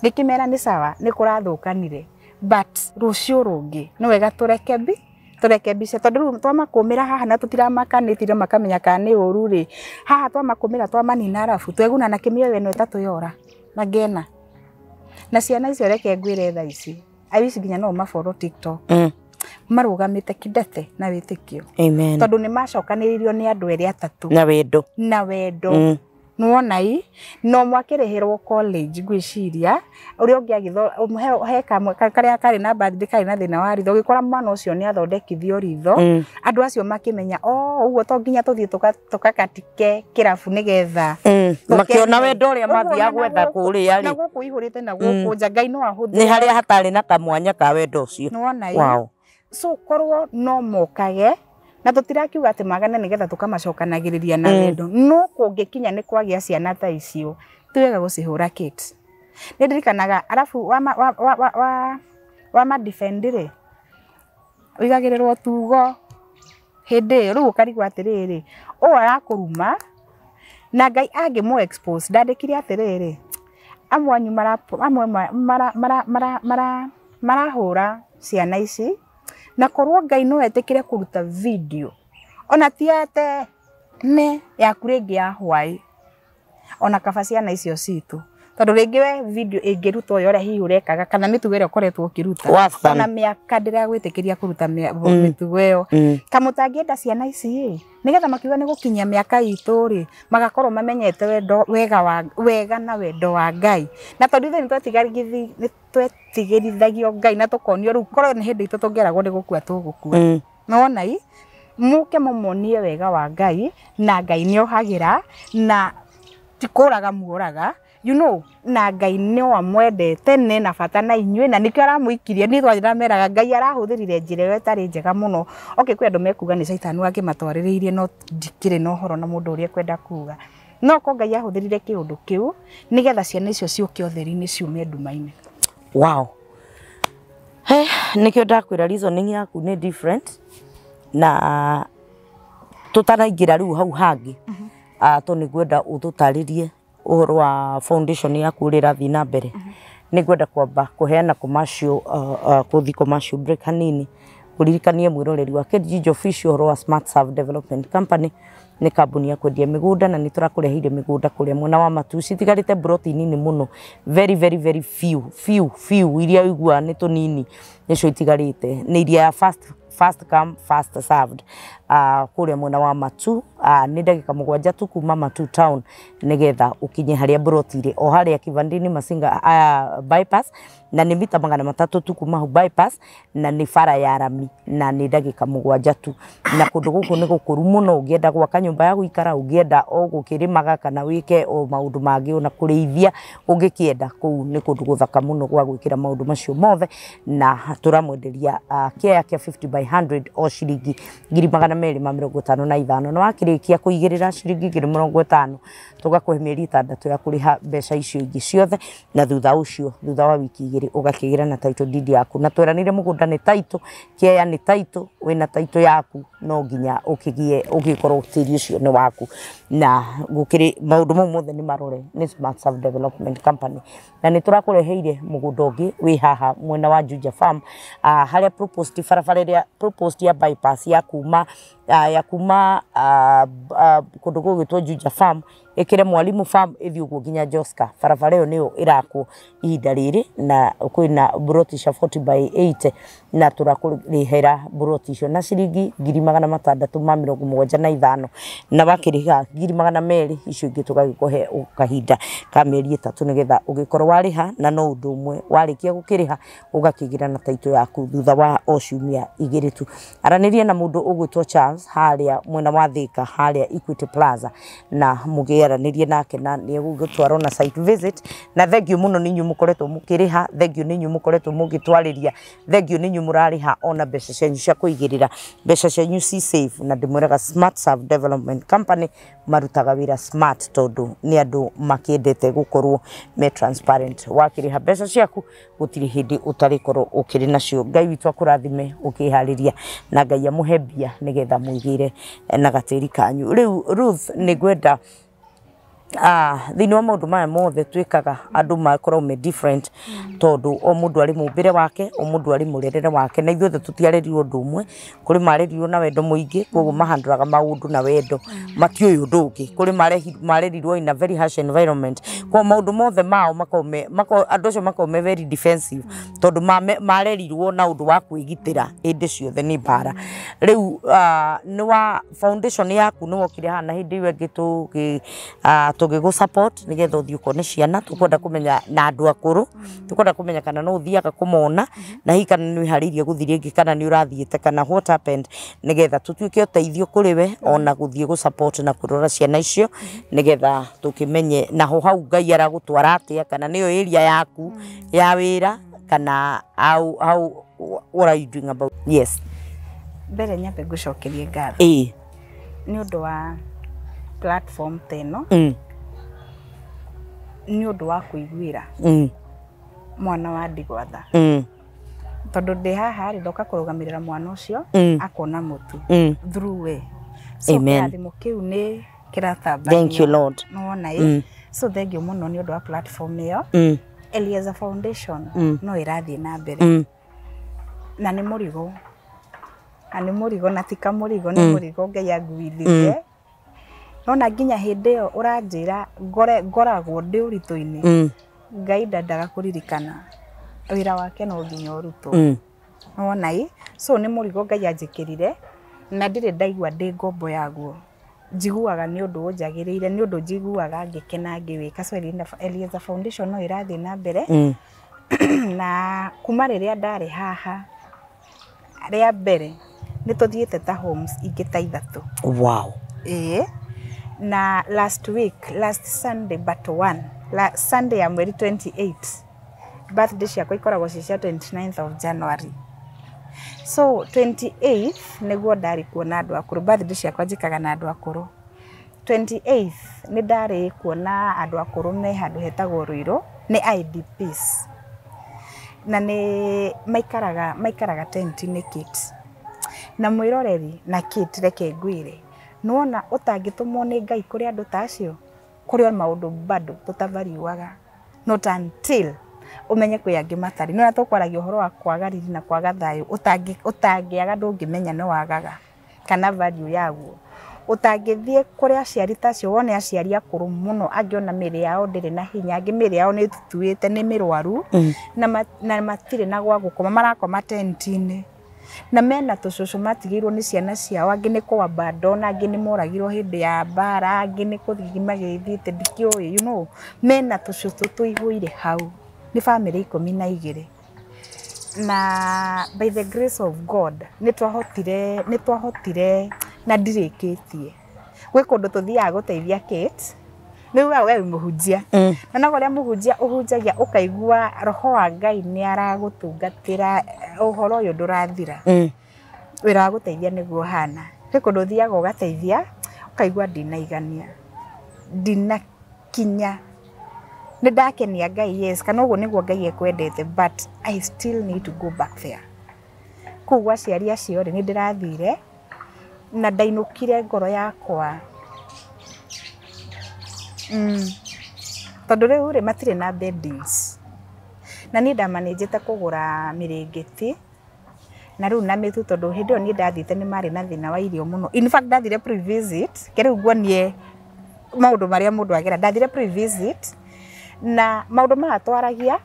Ngĩkĩmera nĩ sawa, nĩ kũrathũkanire, but rũciũ rũngĩ nĩ wega tũrekebishe, tondũ rĩu twamakũmĩra haha na tũtiramakanĩtire makamenya kana nĩ ũru rĩ, haha twamakũmĩra twamanina, arabu tweguna na kĩmĩoyo ĩno ĩtatũ yora na ngena na ciana icio. Reke ngwĩre, thaa ici I wish nginya no ũmafollow TikTok, marũgamĩte kidete na wĩtĩkio. Amen. Tondũ nĩ macokanĩrĩirio nĩ andũ erĩ atatũ na wendo. Na wendo. Nĩwona i no mwakĩrĩhĩrwo college, ngwĩciria ũrĩa ũngĩ agĩtho he kamwe karĩa karĩ na birthday karĩ na thĩna wa ritho, ũgĩkora mwana ũcio nĩ athondekithio ritho. Andũ acio makĩmenya o ũguo to nginya tũthiĩ tũkakatike kĩrabu nĩgetha Makĩona wendo ũrĩa Ũguo mathiaga ona gwetha kũrĩa na rĩ gũkũ ihũrĩte na gũkũ nja Ngai no ahũthĩre. Nĩ harĩa hatarĩ na kamwanya ka wendo ũcio. Nĩwona i so korwo no mokage na tũtirakiuga atĩ magane nĩgetha tũkamacokanagĩrĩria na wendo, no kũngĩkinya nĩ kwagĩa ciana ta icio, ti wega gũcihũra kit. Nĩ ndirikanaga arabu wa ma defend rĩ, ũigagĩrĩrwo tugo hĩndĩ ĩyo rĩu ũkarigwo atĩrĩrĩ, ũũ arakũruma na Ngai angĩmũ expose. Ndandĩkire atĩrĩrĩ, amwe anyu amwe marahũra ciana ici, na korwo Ngai no etĩkĩre kũruta video ona ti ate ne yaku rĩngĩ ya hwaĩ, ona kaba ciana icio citũ, tondũ rĩngĩ we video ĩngĩrutwo ya ũrĩa hihi ũrekaga kana mĩtugo ĩrĩa ũkoretwo ũkĩruta, Wathan. ona mĩaka ndĩragwĩtĩkĩria kũruta mĩtugo ĩyo. Kamũtangĩenda ciana ici ĩ, nĩgetha makiuga nĩ gũkinyia mĩaka itũ rĩ, magakorwo mamenyete wendo wega wa wega na wendo wa Ngai, na tondũ ithuĩ nĩ twetigĩrithagio Ngai na tũkonio rĩu korwo nĩ hĩndĩ itũ tũngĩeragwo nĩ gũkua tũgũkua. Nĩwona i mũke mũmonie wega wa Ngai, na Ngai nĩ ohagĩra na ti kũraga muoraga, na Ngai no amwendete nĩ na bata na inyuĩ, na nĩkĩo aramũikirie. Niĩ ndĩrameraga Ngai arahũthĩrire njĩra ĩyo ĩtarĩ njega mũno. Okay, kwĩ andũ mekuga nĩ caitani wakĩmatwarĩrĩirie, no ndikĩrĩ na ũhoro na mũndũ ũrĩa ekwenda kuga, no ko Ngai ahũthĩrire kĩũndũ kĩu nĩgetha ciana icio ciũke ũtheri-inĩ, ciume nduma-inĩ. Wow, he nĩkĩo ndakwĩra reasoning yaku nĩ different. Na tũtanaingĩra rĩu hau hangĩ, to nĩ ngwenda ũtũtarĩrie ũhoro wa foundation yaku ũrĩa ĩrathiĩ na mbere, nĩ ngwenda kwamba kũheana commercial, kũthi commercial break hanini, kũririkanie mwĩroreri wa KGG Official ũhoro wa Smart Serve Development Company. Nĩ kambuni ya kwendia mĩgũnda, na nĩ tũrakũreheire mĩgũnda kũrĩa mwena wa Matu. Citigarĩte broti nini mũno, very very very few few few, iria ũiguaga nĩ tũnini nĩcio itigarĩte, nĩ iria ya first come first served. Kũrĩa mwena wa Matu, nĩ ndagĩka 7 tu kuma Matu town nĩgetha ũkinye harĩa broti irĩ, o harĩa Kivandini Masinga bypass, na nĩ mita 300 tu kuma hau bypass, na nĩ bara ya rami, na nĩ ndagĩka 7 tu. Na kũndũ gũkũ nĩ gũkũru mũno, ũngĩenda gwaka nyũmba ya gũikara, ũngĩenda o gũkĩrĩmaga kana wĩke o maũndũ mangĩ, ona kũrĩithia ũngĩkĩenda, kũu nĩ kũndũ gũthaka mũno gwa gwĩkĩra maũndũ macio mothe. Na tũramwenderia kĩaya kĩa 50 by 100 o ciringi 255,000, na wakĩrĩkia kũigĩrĩra ciringi 50,000, tũgakũhe mĩeri 6 ya kũrĩha mbeca icio ingĩ ciothe, na thutha ũcio, thutha wa wiki 2, ũgakĩgĩra na title deed yaku. Na tweranire mũgũnda nĩ title, kĩaya nĩ title, wĩna title yaku no nginya ũkĩgĩe ũgĩkorwo tĩri ũcio nĩ waku. Na gũkĩrĩ maũndũ mau mothe nĩ marore nĩ Smart Serve Development Company. Na nĩ tũrakũreheire mũgũnda ũngĩ wĩ haha mwena wa Juja Farm, harĩa proposed barabara ĩrĩa proposed ya bypass ya kuma Kũndũ gũgwĩtwo Juja Farm, ĩkĩre Mwalimu Farm, ĩthiĩ ũguo nginya Joska. Barabara ĩyo nĩyo ĩrakwo ihinda rĩrĩ, na kwĩna buroti cia 40 by 80, na tũrakũrĩhĩra buroti icio na ciringi 675,000, na wakĩrĩha 200,000, icio ingĩ tũgagĩkũhe kahinda ka mĩeri 3 nĩgetha ũgĩkorwo warĩha. Na no ũndũ ũmwe, warĩkia gũkĩrĩha ũgakĩgĩra na taito yaku thutha wa o ciumia 2 tu. Aranĩria na mũndũ ũgwĩtwo Charles harĩa mwena wa Thika, harĩa Equity Plaza, na mũgĩaranĩrie nake na nĩ egũgũtwara na site visit. Na thank you mũno nĩ inyuĩ mũkoretwo mũkĩrĩha, thank you nĩ inyuĩ mũkoretwo mũgĩtwarĩria, thank you nĩ inyuĩ mũrarĩha ona mbeca cianyu cia kũigĩrĩra, mbeca cianyu ci safe. Na ndĩmwĩraga Smart Serve Development Company marutaga wĩra smart, tondũ nĩ andũ makĩendete gũkorwo me transparent. Wakĩrĩha mbeca ciaku gũtirĩ hĩndĩ ũtarĩkorwo ũkĩrĩ nacio. Ngai witũ akũrathime ũkĩharĩria, na Ngai amũhe mbia nĩgetha mũigĩre na gatĩri kanyu. Rĩu Ruth, nĩ ngwenda thĩinĩ wa maũndũ maya mothe twĩkaga, andũ makoragwo me different, tondũ o mũndũ arĩ mũmbĩre wake, o mũndũ arĩ mũrerere wake, na ithuothe tũtiarerirwo ũndũ ũmwe. Kũrĩ marerirwo na wendo mũingĩ, koguo mahandũraga maũndũ na wendo, matiũĩ ũndũ ũngĩ. Kũrĩ marerirwo in a very harsh environment, koguo maũndũ mothe mao makoragwo andũ acio makoragwo me very defensive, tondũ marerirwo na ũndũ wa kwĩgitĩra hĩndĩ ciothe nĩ mbara. Rĩu nĩ wa foundation yaku nĩ wokire haha, na hĩndĩ ĩyo ĩngĩ tũgĩgũ support nĩgetha ũthiĩ ũkone ciana. Tũkwenda kũmenya na andũ akũrũ, tũkwenda kũmenya kana no ũthiaga kũmona, na hihi kana nĩ wĩharĩirie gũthiĩ rĩngĩ, kana nĩ ũrathiĩte, kana what happened, nĩgetha tũtuĩke ũteithio kũrĩ we ona gũthiĩ gũ support na kũrora ciana icio, nĩgetha tũkĩmenye naho hau Ngai aragũtwara atĩa, kana nĩyo area yaku ya wĩra, kana how what are you doing about? Yes. Mbere nyambe ngũcokerie ngatho nĩ ũndũ wa platform ta ĩno, nĩ ũndũ wa kũiguĩra mwana wa ndigwa tha, tondũ ndĩ haha rĩ, ndoka kũrũgamĩrĩra mwana ũcio akona mũtu through we. So Amen. kĩrathimo kĩu nĩ kĩratambanio. Thank you, Lord. Nĩwona ĩ? So thank you mũno nĩ ũndũ wa platform ĩyo. Elieza Foundation no ĩrathiĩ na mbere, na nĩ mũrigo, na nĩ mũrigo, na ti kamũrigo, nĩ mũrigo Ngai anguithirie. Nona nginya hĩndĩ ĩyo ũranjĩra ngore ngoragwo ndĩ ũritũ-inĩ, Ngai ndendaga kũririkana wĩra wake no nginya ũrutwo. Nĩwona ĩ? So nĩ mũrigo Ngai anjĩkĩrire, na ndirĩ ndaigua ndĩ ngombo yaguo. Njiguaga nĩ ũndũ ũnjagĩrĩire, nĩ ũndũ njiguaga ngĩkena ngĩwĩka. So Elieza Foundation no ĩrathiĩ na mbere, na kuma rĩrĩa ndarĩ haha rĩa mbere, nĩ tũthiĩte ta homes ingĩ ta 3. Ĩĩ, na last week, last Sunday but one, Sunday ya mweri 28, birthday ciakwa ikoragwo ci cia 29th of January, so 28th nĩguo ndarĩ kuona andũ akũrũ. Birthday ciakwa njĩkaga na andũ akũrũ. 28th nĩ ndarĩ kuona andũ akũrũ me handũ hetagwo Ruiru, nĩ IDPs, na nĩ maikaraga tent-inĩ kit na mwĩroreri na kit. Reke ngwĩre, nĩwona ũtangĩtũmwo nĩ Ngai kũrĩ andũ ta acio, kũrĩ o maũndũ bado tũtabariuaga, not until ũmenye kwĩ angĩ matarĩ. Nĩwona tũkwaragia ũhoro wa kwaga riri na kwaga thayũ, ũtangĩaga ndũngĩmenya nĩ wagaga kana value yaguo. Ũtangĩthiĩ kũrĩ aciari ta acio wone aciari akũrũ mũno, angĩ ona mĩĩrĩ yao ndĩrĩ na hinya, angĩ mĩĩrĩ yao nĩ ĩtutuĩte, nĩ mĩrwaru, na matirĩ na gwa gũkoma, marakoma tent-inĩ, na mena tũcũcũ matigĩirwo nĩ ciana ciao. Angĩ nĩ kũ abandon, angĩ nĩ moragirwo hĩndĩ ya mbara, angĩ nĩ kũthiĩ magĩthiĩte, ndikĩũĩ, mena tũcũcũ tũihũire hau. Nĩ bamĩrĩ 12, na by the grace of God nĩ twahotire na ndirĩkĩtie. Gwĩ kũndũ tũthiaga gũteithia Kate. Nĩ ugaga we wĩ mũhunjia, na no ũrĩa mũhunjia ũhunjagia ũkaigua roho wa Ngai nĩ aragũtungatĩra, ũhoro ũyũ ndũrathira. Wĩra wa gũteithia nĩguo ũhana. Gwĩ kũndũ ũthiaga ũgateithia ũkaigua ndinaigania, ndinakinya, nĩ ndakenia Ngai, yes, kana ũguo nĩguo Ngai ekwendete, but I still need to go back there. Kũu gwa aciari acio rĩ, nĩ ndĩrathire na ndainũkire ngoro yakwa, tondũ rĩu rĩ, matirĩ na beddings, na niĩ ndamanĩnjĩte kũgũra mĩrĩngĩti Na rĩu na mĩtu tondũ hĩndĩ ĩyo niĩ ndathiĩte nĩ marĩ na thĩna wa irio mũno. In fact ndathire pre-visit, ke rĩu nguonie maũndũ marĩa mũndũ agera. Ndathire pre-visit na maũndũ maya twaragia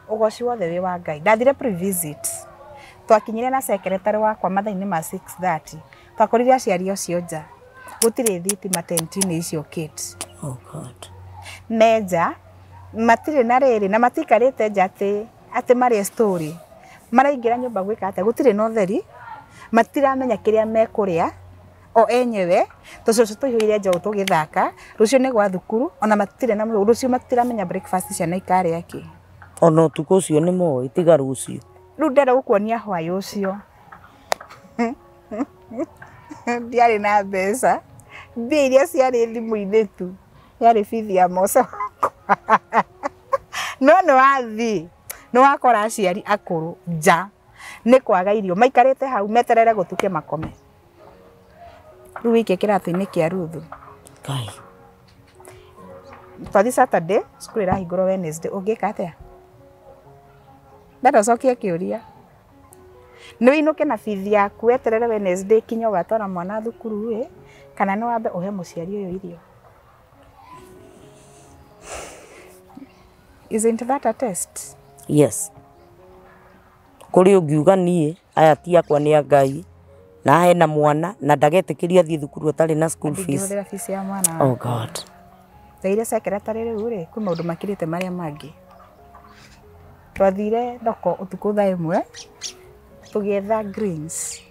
ũgoci wothe wĩ wa Ngai. Ndathire pre-visit, twakinyire na secretary wakwa mathaa-inĩ ma 6:30, twakorire aciari acio nja, gũtirĩ thitima tent-inĩ icio Kate. Oh God. Me nja matirĩ na rĩrĩ na matiikarĩte nja atĩ marĩe story, maraingĩra nyũmba gwĩka atĩa, gũtirĩ na ũtheri, matiramenya kĩrĩa mekũrĩa o enyewe, tũcũcũ tũihũire nja ũũ tũgĩthaka, rũciũ nĩ gwa thukuru, ona matirĩ na rũciũ matiramenya breakfast ciana ikarĩa kĩ. Ona ũtukũ ũcio nĩ moĩ tiga rũciũ. Rĩu ndĩrenda gũkuonia hwaĩ ũcio ndiarĩ na mbeca, mbia iria ciarĩ thimũ-inĩ tu yarĩ bithi ya Mose wakwa. No nĩ wathiĩ nĩ wakora aciari akũrũ nja nĩ kwaga irio, maikarĩte hau meterere gũtuke makome. Rĩu wĩikie kĩratũ-inĩ kĩa Ruthu. Ngai. Twathi Saturday, cukuru ĩrahingũrwo Wednesday, ũngĩka atĩa? Ndenda ũcokie kĩũria. Nĩ wĩinũke na bithi yaku weterere Wednesday kinya ũgatwara mwana thukuru ĩ, kana nĩ wambe ũhe mũciari ũyũ irio? Isn't that a test? Yes. Kũrĩ ũngiuga niĩ aya ti akwa nĩ a Ngai na hena mwana na ndagetĩkĩria athiĩ thukuru atarĩ na school fees. Ndingĩhũthĩra fees ya mwana. Oh God. Ndaire secretary rĩu rĩ, kwĩ maũndũ makĩrĩte marĩa mangĩ. Twathire thoko ũtukũ thaa 1 tũgĩetha greens,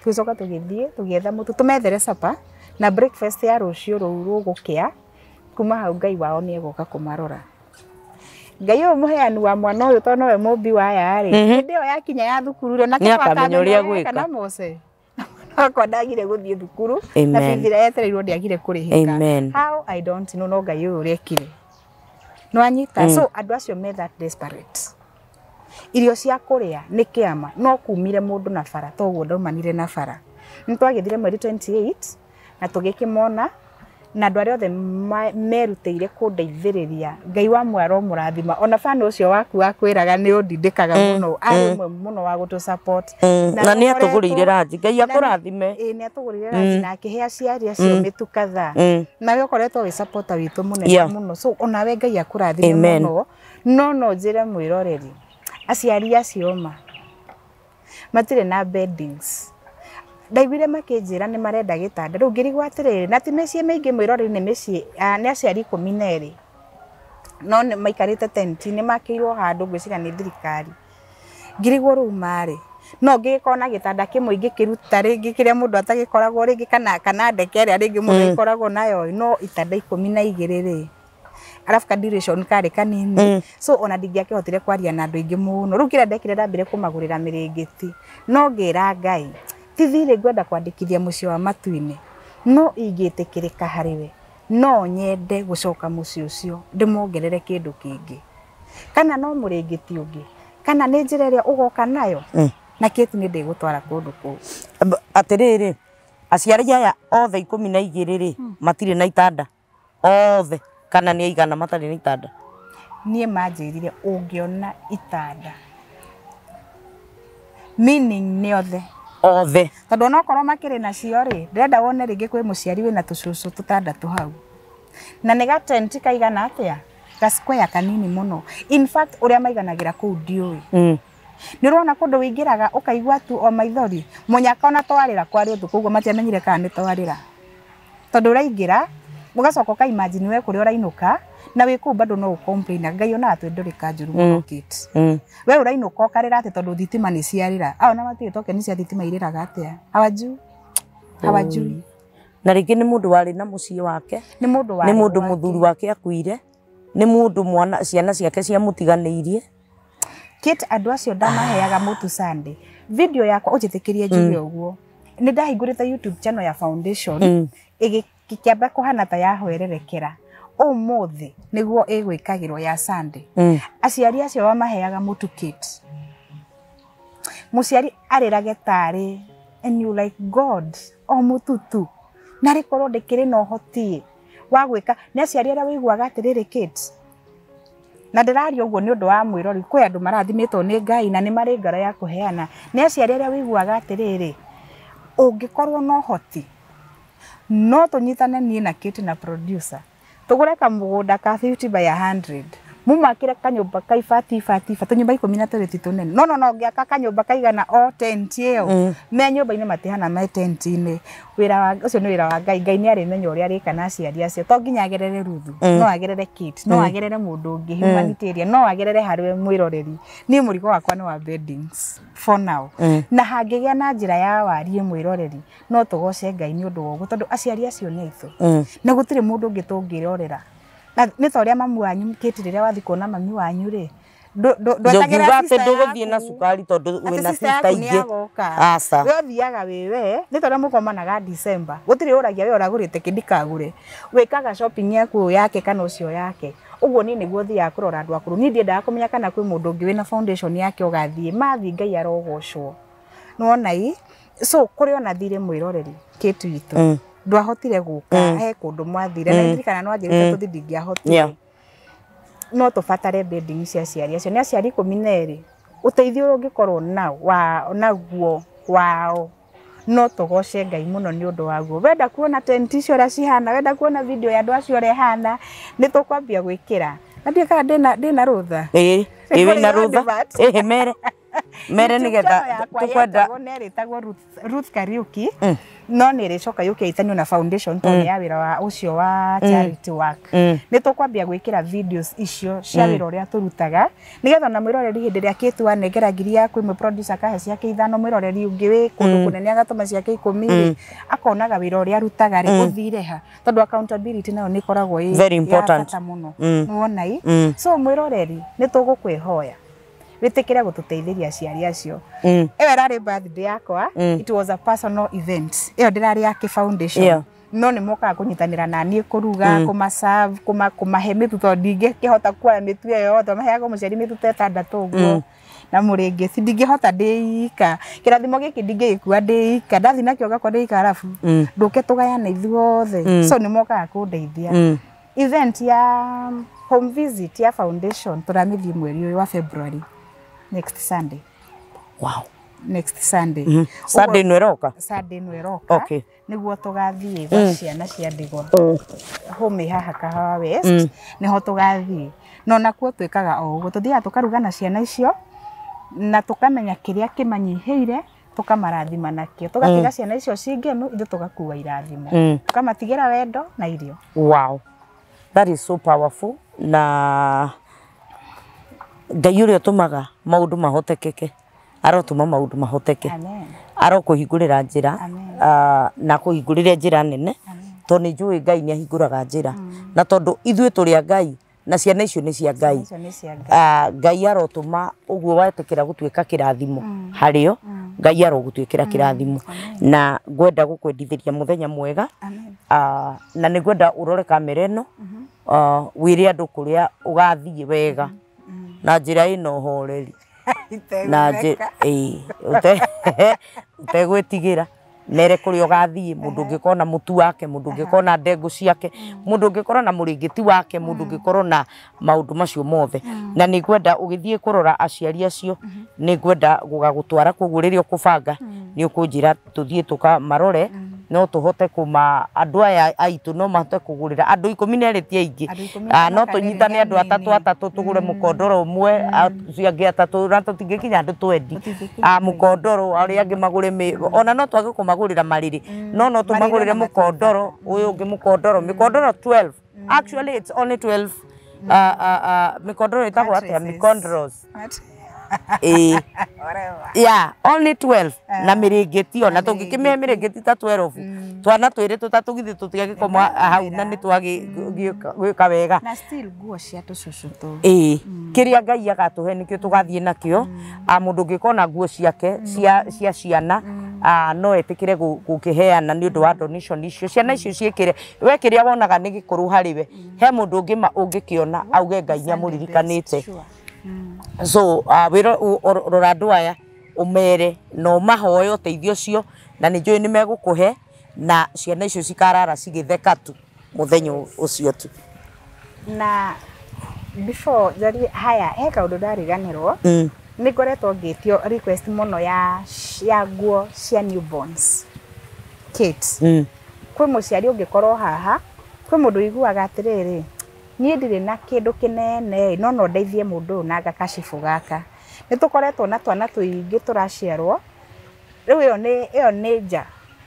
tũgĩcoka tũgĩthiĩ tũgĩetha mũtu tũmethere supper na breakfast ya rũciũ rũu rũgũkĩa. Kuma hau Ngai wao nĩ egũka kũmarora. Ngai ũyũ mũheani wa mwana ũyũ tondũ nowe mũmbi wa aya rĩ, hĩndĩ ĩyo yakinya ya thukuru rĩ, onake Nĩ akamenya ũrĩa akamenya gwĩka. Kana Mose. Wakwa ndagire gũthiĩ thukuru na Amen. bithi ĩrĩa yetereirwo ndĩagire kũrĩhĩka. Amen. How I don't know, no Ngai ũyũ ũrekire. Nĩwanyita? So andũ acio me that desperate. Irio cia kũrĩa nĩ kĩama, no kumire mũndũ na bara toguo ndaumanire na bara. Nĩ twagĩthire mweri 28 na tũgĩkĩmona na andũ arĩa othe merutĩire kũndeithĩrĩria. Ngai wa mwaro mũrathima. Ona bana ũcio waku wa kwĩraga nĩ ũndindĩkaga mũno, arĩ ũmwe mũno wa gũtũ support. Na nĩ atũgũrĩire ranji. Ngai akũrathime. Ĩĩ nĩ atũgũrĩire ranji na akĩhe aciari acio mĩtu kadhaa. Nawe ũkoretwo wĩ supporter witũ mũnene mũno. So onawe Ngai akũrathime mũno. No no njĩre mwĩroreri, aciari acio ma matirĩ na beddings. Ndaiguire makĩnjĩra nĩ marenda gĩtanda. Rĩu ngĩrigwo atĩrĩrĩ, na ti mĩciĩ mĩingĩ mwĩroreri, nĩ mĩciĩ, nĩ aciari 12. No nĩ maikarĩte tenti, nĩ makĩirwo handũ ngwĩciria nĩ thirikari. Ngĩrigwo rĩu marĩ. No ngĩgĩkorwo na gĩtanda kĩmwe ingĩkĩruta rĩngĩ kĩrĩa mũndũ atagĩkoragwo rĩngĩ kana ndeke ĩrĩa rĩngĩ mũndũ agĩkoragwo nayo, no itanda 12 rĩ. Arabu ka duration karĩ kanini. So ona ndingĩakĩhotire kwaria na andũ aingĩ mũno. Rĩu kĩrĩa ndekire ndambire kũmagũrĩra mĩrĩngĩti. No ngĩra Ngai, ti thirĩ ngwenda kwandĩkithia mũciĩ wa matu-inĩ, no ingĩtĩkĩrĩka harĩ we, no nyende gũcoka mũciĩ ũcio ndĩmongerere kĩndũ kĩngĩ. Kana no mũrĩngĩti ũngĩ, kana nĩ njĩra ĩrĩa ũgoka nayo, na kĩtu nĩ ndĩgũtwara kũndũ kũu. Atĩrĩrĩ, aciari aya othe 12 rĩ, matirĩ na itanda othe, kana nĩ aigana matarĩ na itanda? Niĩ manjĩrire ũngĩona itanda, meaning nĩ othe. Othe. Tondũ onokorwo makĩrĩ nacio rĩ, ndĩrenda wone rĩngĩ kwĩ mũciari wĩna tũcũcũ tũtandatũ hau. Na nĩ ga tent kaigana atĩa? Ga square kanini mũno. In fact ũrĩa maiganagĩra kũu ndiũĩ. Nĩ ũrona kũndũ wĩingĩraga ũkaigua tu o maithori. Mũnyaka ona twarĩra kwarĩ ũtukũ ũguo matiamenyire kana nĩ twarĩra. Tondũ ũraingĩra, ũgacoka ũka imagine we kũrĩa ũrainũka, na wĩ kũu bado no ũ-complain. Ngai onaga twĩ ndũrĩka njũru mũno Kate. We ũrainũka ũkarĩra atĩ tondũ thitima nĩ ciarĩra. Ao na matirĩ tokeni cia thitima irĩraga atĩa. Hawajui. Hawajui. Na rĩngĩ nĩ mũndũ warĩ na mũciĩ wake. Nĩ mũndũ warĩ Nĩ mũndũ gwake. mũthuri wake akuire. Nĩ mũndũ mwana ciana ciake ciamũtiganĩirie. Kate, andũ acio ndamaheaga mũtu Sunday. Video yakwa ũnjĩtĩkĩrie njuge ũguo. Nĩ ndahingũrĩte YouTube channel ya foundation. Ĩgĩkĩamba kũhana ta yahwererekera. Ũmũthĩ nĩguo ĩgwĩkagĩrwo ya Sunday. Aciari acio wamaheaga mũtu Kate. Mũciari arĩrage tarĩ and you like God o mũtu tu. Na rĩkorwo ndĩkĩrĩ na ũhoti wa gwĩka. Nĩ aciari arĩa wĩiguaga atĩrĩrĩ Kate, Na ndĩraria ũguo nĩ ũndũ wa mwĩrori, kwĩ andũ marathimĩtwo nĩ Ngai na nĩ marĩ ngoro ya kũheana. Nĩ aciari arĩa wĩiguaga atĩrĩrĩ, ũngĩkorwo na ũhoti no tũnyitane niĩ na Kate na producer tũgũre kamũgũnda ka 50 by 100, mumakĩre kanyũmba ka ibati ibati ibati, tũnyũmba 12 ti tũnene, no no no ngĩaka kanyũmba kaigana o tent ĩyo, me nyũmba-inĩ matihana me tent-inĩ. Wĩra wa ũcio nĩ wĩra wa Ngai. Ngai nĩ arĩmenya ũrĩa arĩka na aciari acio. To nginya agerere Ruthu, no agerere Kate, no agerere mũndũ ũngĩ humanitarian, no agerere harĩ mwĩroreri. Niĩ mũrigo wakwa nĩ wa beddings for now, na hangĩgĩa na njĩra ya wariĩ mwĩroreri, no tũgoce Ngai nĩ ũndũ wa ũguo, tondũ aciari acio nĩ aitũ na gũtirĩ mũndũ ũngĩ tũngĩrorera. Na nĩ ta ũrĩa mamu wanyu Kate, rĩrĩa wathiĩ kuona mami wanyu rĩ, ndũngiuga atĩ ndũgũthiĩ na cukari tondũ wĩna sister ingĩ. Aca. We ũthiaga wĩ we, nĩ ta ũrĩa mũkomanaga December, gũtirĩ ũragia we ũragũrĩte kĩ, ndikagũre. Wĩkaga shopping yaku yake kana ũcio yake. Ũguo niĩ nĩguo thiaga kũrora andũ akũrũ. Niĩ ndiendaga kũmenya kana kwĩ mũndũ ũngĩ wĩna foundation yake ũgathiĩ mathiĩ, Ngai arogocwo. Nĩwona ĩ? So kũrĩ ona thirĩ mwĩroreri Kate witũ ndwahotire gũka, he kũndũ mwathire na ndirikana no anjĩrĩte tũthi, ndingĩahotire. No tũbatare bedding cia aciari acio, nĩ aciari 12. Ũteithio ũrĩa ũngĩkorwo nao wa naguo wao, no tũgoce Ngai mũno nĩ ũndũ waguo. Wenda kuona tent icio ũrĩa cihana, wenda kuona video ya andũ acio ũrĩa ĩhana, nĩ tũkwambia gwĩkĩra na ndiũĩ kana ndĩna rũtha. Ĩĩ, ĩ wĩna rũtha. Ĩhĩ, mere mere nĩgetha tũkwenda. Nĩ ĩrĩtagwo Ruth Kariuki, no nĩ ĩrĩcoka yũke ĩtanio na foundation tondũ nĩ ya wĩra wa ũcio wa charity work. Nĩ tũkwambia gwĩkĩra videos icio cia wĩra ũrĩa tũrutaga, nĩgetha ona mwĩroreri hĩndĩ ĩrĩa Kate wanengera 1,000, producer akahe ciake 5, mwĩroreri ũngĩ wĩ kũndũ kũnene agatũma ciake 10 rĩ, akonaga wĩra ũrĩa arutaga rĩ ũthire ha, tondũ accountability nayo nĩ ĩkoragwo ĩ Very ya important. bata mũno. Nĩwona ĩ? So mwĩroreri, nĩ tũgũkwĩhoya wĩtĩkĩre gũtũteithĩria aciari acio. Ĩyo ĩrarĩ birthday yakwa, it was a personal event, ĩyo ndĩrarĩ ya kĩ foundation. No nĩ mokaga kũnyitanĩra na niĩ kũruga, kũmaserve, kũmahe mĩtu, tondũ ndingĩkĩhota kuoya mĩtu ĩyo yothe. Maheaga mũciari mĩtu ta ĩtandatũ ũguo na mũrĩngĩci, ndingĩhota ndĩ ika. Kĩrathimo gĩkĩ ndingĩgĩkua ndĩ ika, ndathiĩ nakĩo ngakwa ndĩ ika, arabu ndũke tũgayane ithuothe. So nĩ mokaga kũndeithia. Event ya home visit ya foundation tũramĩthiĩ mweri ũyũ wa February, next Sunday. Next Sunday. Sunday ĩno ĩroka. Sunday ĩno ĩroka. Nĩguo tũgathiĩ gwa ciana cia ndigwa, home ĩ haha Kahawa West nĩho tũgathiĩ. Na onakuo twĩkaga o ũguo, tũthiaga tũkaruga na ciana icio na tũkamenya kĩrĩa kĩmanyihĩire, tũkamarathima nakĩo, tũgatiga ciana icio cingenu, ithuĩ tũgakua irathimo, tũkamatigĩra wendo na irio. Wow, that is so powerful. Na Ngai ũrĩa ũtũmaga maũndũ mahotekeke arotũma maũndũ mahoteke. Amen. Arokũhingũrĩra njĩra. Amen. Na akũhingũrĩre njĩra nene, tondũ nĩ njũĩ Ngai nĩ ahingũraga njĩra, na tondũ ithuĩ tũrĩ a Ngai na ciana icio nĩ cia Ngai. Icio nĩ cia Ngai. Ngai arotũma ũguo wetĩkĩra gũtuĩka kĩrathimo harĩo, Ngai arogũtuĩkĩra kĩrathimo, na ngwenda gũkwendithĩria mũthenya mwega. Amen. Na nĩ ngwenda ũrore kamera ĩno, wĩre andũ kũrĩa ũgathiĩ wega na njĩra ĩna ũhoreri na ĩĩ, ũtegwĩtigĩra. Mere kũrĩa ũgathiĩ, mũndũ ũngĩkorwo na mũtu wake, mũndũ ũngĩkorwo na ndengũ ciake, mũndũ ũngĩkorwo na mũrĩngĩti wake, mũndũ ũngĩkorwo na maũndũ macio mothe. Na nĩ ngwenda ũgĩthiĩ kũrora aciari acio, nĩ ngwenda gũgagũtwara, koguo rĩrĩa ũkũbanga nĩ ũkũnjĩra tũthiĩ tũkamarore. No tũhote kũma andũ aya aitũ, no mahote kũgũrĩra andũ 12, ti aingĩ. Andũ 12 No kana tũnyitane erĩ andũ nĩ atatũ anini. atatũ, tũgũre mũkondoro ũmwe, acio angĩ atatũ, na tũtingĩkinya andũ 20. Tũtingĩkinya. Mũkondoro, arĩa angĩ magũre ona no twage kũmagũrĩra marĩrĩ, no tũmagũrĩre na mũkondoro ũyũ ũngĩ, mũkondoro, mĩkondoro 12. Actually it's only 12 mĩkondoro ĩtagwo atĩa? Mattresses. Mĩkondoros, ĩĩ. Whatever. Yeah, only 12 na mĩrĩngĩti, ona tũngĩkĩmĩhe mĩrĩngĩti ta 12, twana twĩrĩ tũtatũ githĩ tũtigagĩkoma hau na nĩ twagĩka wega. Na still nguo cia tũcũcũ tũu. Ĩĩ, kĩrĩa Ngai agatũhe nĩkĩo tũgathiĩ nakĩo. Mũndũ ũngĩkorwo na nguo ciake cia ciana, no etĩkĩre gũkĩheana nĩ ũndũ wa donation icio, ciana icio ciĩkĩre. We kĩrĩa wonaga nĩ gĩkũrũ harĩ we, he mũndũ ũngĩ ũngĩkĩona auge Ngai nĩ amũririkanĩte. Sure. So wĩra rora andũ aya, ũmere na ũmahoe ũteithio ũcio, na nĩ njũĩ nĩ megũkũhe, na ciana icio cikarara cigĩtheka tu mũthenya ũcio tu. Na Before njarie haya, he kaũndũ ndariganĩrwo. Nĩ ngoretwo ngĩtio request mũno ya nguo cia newborns. Kate, kwĩ mũciari ũngĩkorwo haha, kwĩ mũndũ ũiguaga atĩrĩrĩ, niĩ ndirĩ na kĩndũ kĩnene, no no ndeithie mũndũ ũyũ na gakacibũ gaka. Nĩ tũkoretwo na twana tũingĩ tũraciarwo. Rĩu ĩyo nĩ nja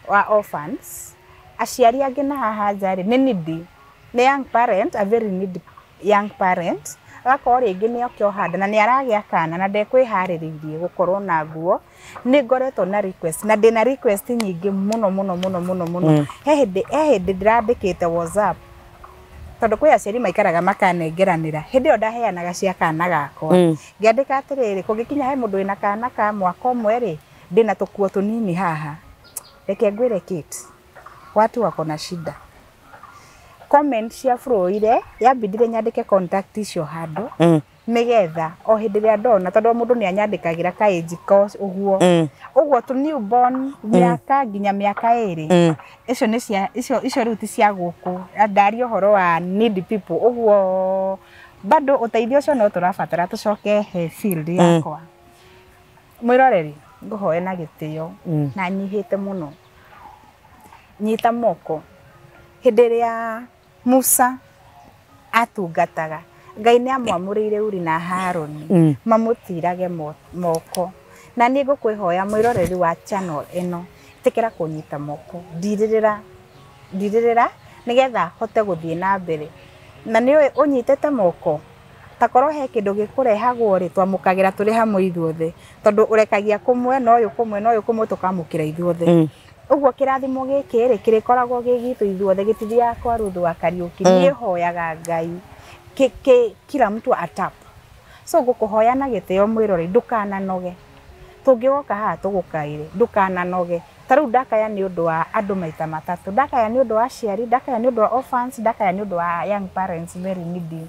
wa orphans. Aciari angĩ na haha nja rĩ, nĩ needy, nĩ young parent, a very needy young parent, agakorwo rĩngĩ nĩ oke ohanda na nĩ aragĩa kana na ndekwĩharĩrĩirie gũkorwo na nguo. Nĩ ngoretwo na request, na ndĩna request nyingĩ mũno mũno mũno mũno mũno. He hĩndĩ ndĩrandĩkĩte WhatsApp, tondũ kwĩ aciari maikaraga makanengeranĩra. Hĩndĩ ĩyo ndaheanaga cia kana gakwa, ngĩandĩka atĩrĩrĩ, kũngĩkinya he mũndũ wĩna kana ka mwaka ũmwe rĩ, ndĩna tũkuo tũnini haha. Reke ngwĩre Kate, watu wako na shida. Comment cia flowire, yambindire nyandĩke contact icio handũ, nĩgetha o hĩndĩ ĩrĩa ndona, tondũ o mũndũ nĩ anyandĩkagĩra kaĩnji ko ũguo, ũguo tũ newborn mĩaka nginya mĩaka 2. Icio nĩ cia icio rĩu ti cia gũkũ, ndaria ũhoro wa need people. Ũguo bado ũteithio ũcio no tũrabatara. Tũcoke he field yakwa. Mwĩroreri, ngũhoe na gĩtĩo na nyihĩte mũno, nyita moko. Hĩndĩ ĩrĩa Musa atungataga, Ngai nĩ amwamũrĩire Uri na Harũni mamũtirage moko. Na niĩ ngũkwĩhoya, mwĩroreri wa channel ĩno, ĩtĩkĩra kũnyita moko, ndirĩrĩra, ndirĩrĩra, nĩgetha hote gũthiĩ na mbere. Na nĩ ũĩ ũnyitĩte moko, takorwo he kĩndũ gĩkũrehagwo rĩ, twamũkagĩra tũrĩ hamwe ithuothe, tondũ ũrekagia kũmwe na ũyũ, kũmwe na ũyũ, kũmwe, tũkamũkĩra ithuothe. Ũguo kĩrathimo gĩkĩ rĩ, kĩrĩkoragwo gĩ gitũ ithuothe, gĩtithiaga kwa Ruthu wa Kariũki. Niĩ hoyaga Ngai kila mtu atap. So ngũkũhoya na gĩtĩo, mwĩroreri, ndũkananoge. Tũngĩgoka haha tũgũkaire, ndũkananoge. Ta rĩu ndakaya nĩ ũndũ wa andũ maita matatũ: ndakaya nĩ ũndũ wa aciari, ndakaya nĩ ũndũ wa orphans, ndakaya nĩ ũndũ wa young parents very needy,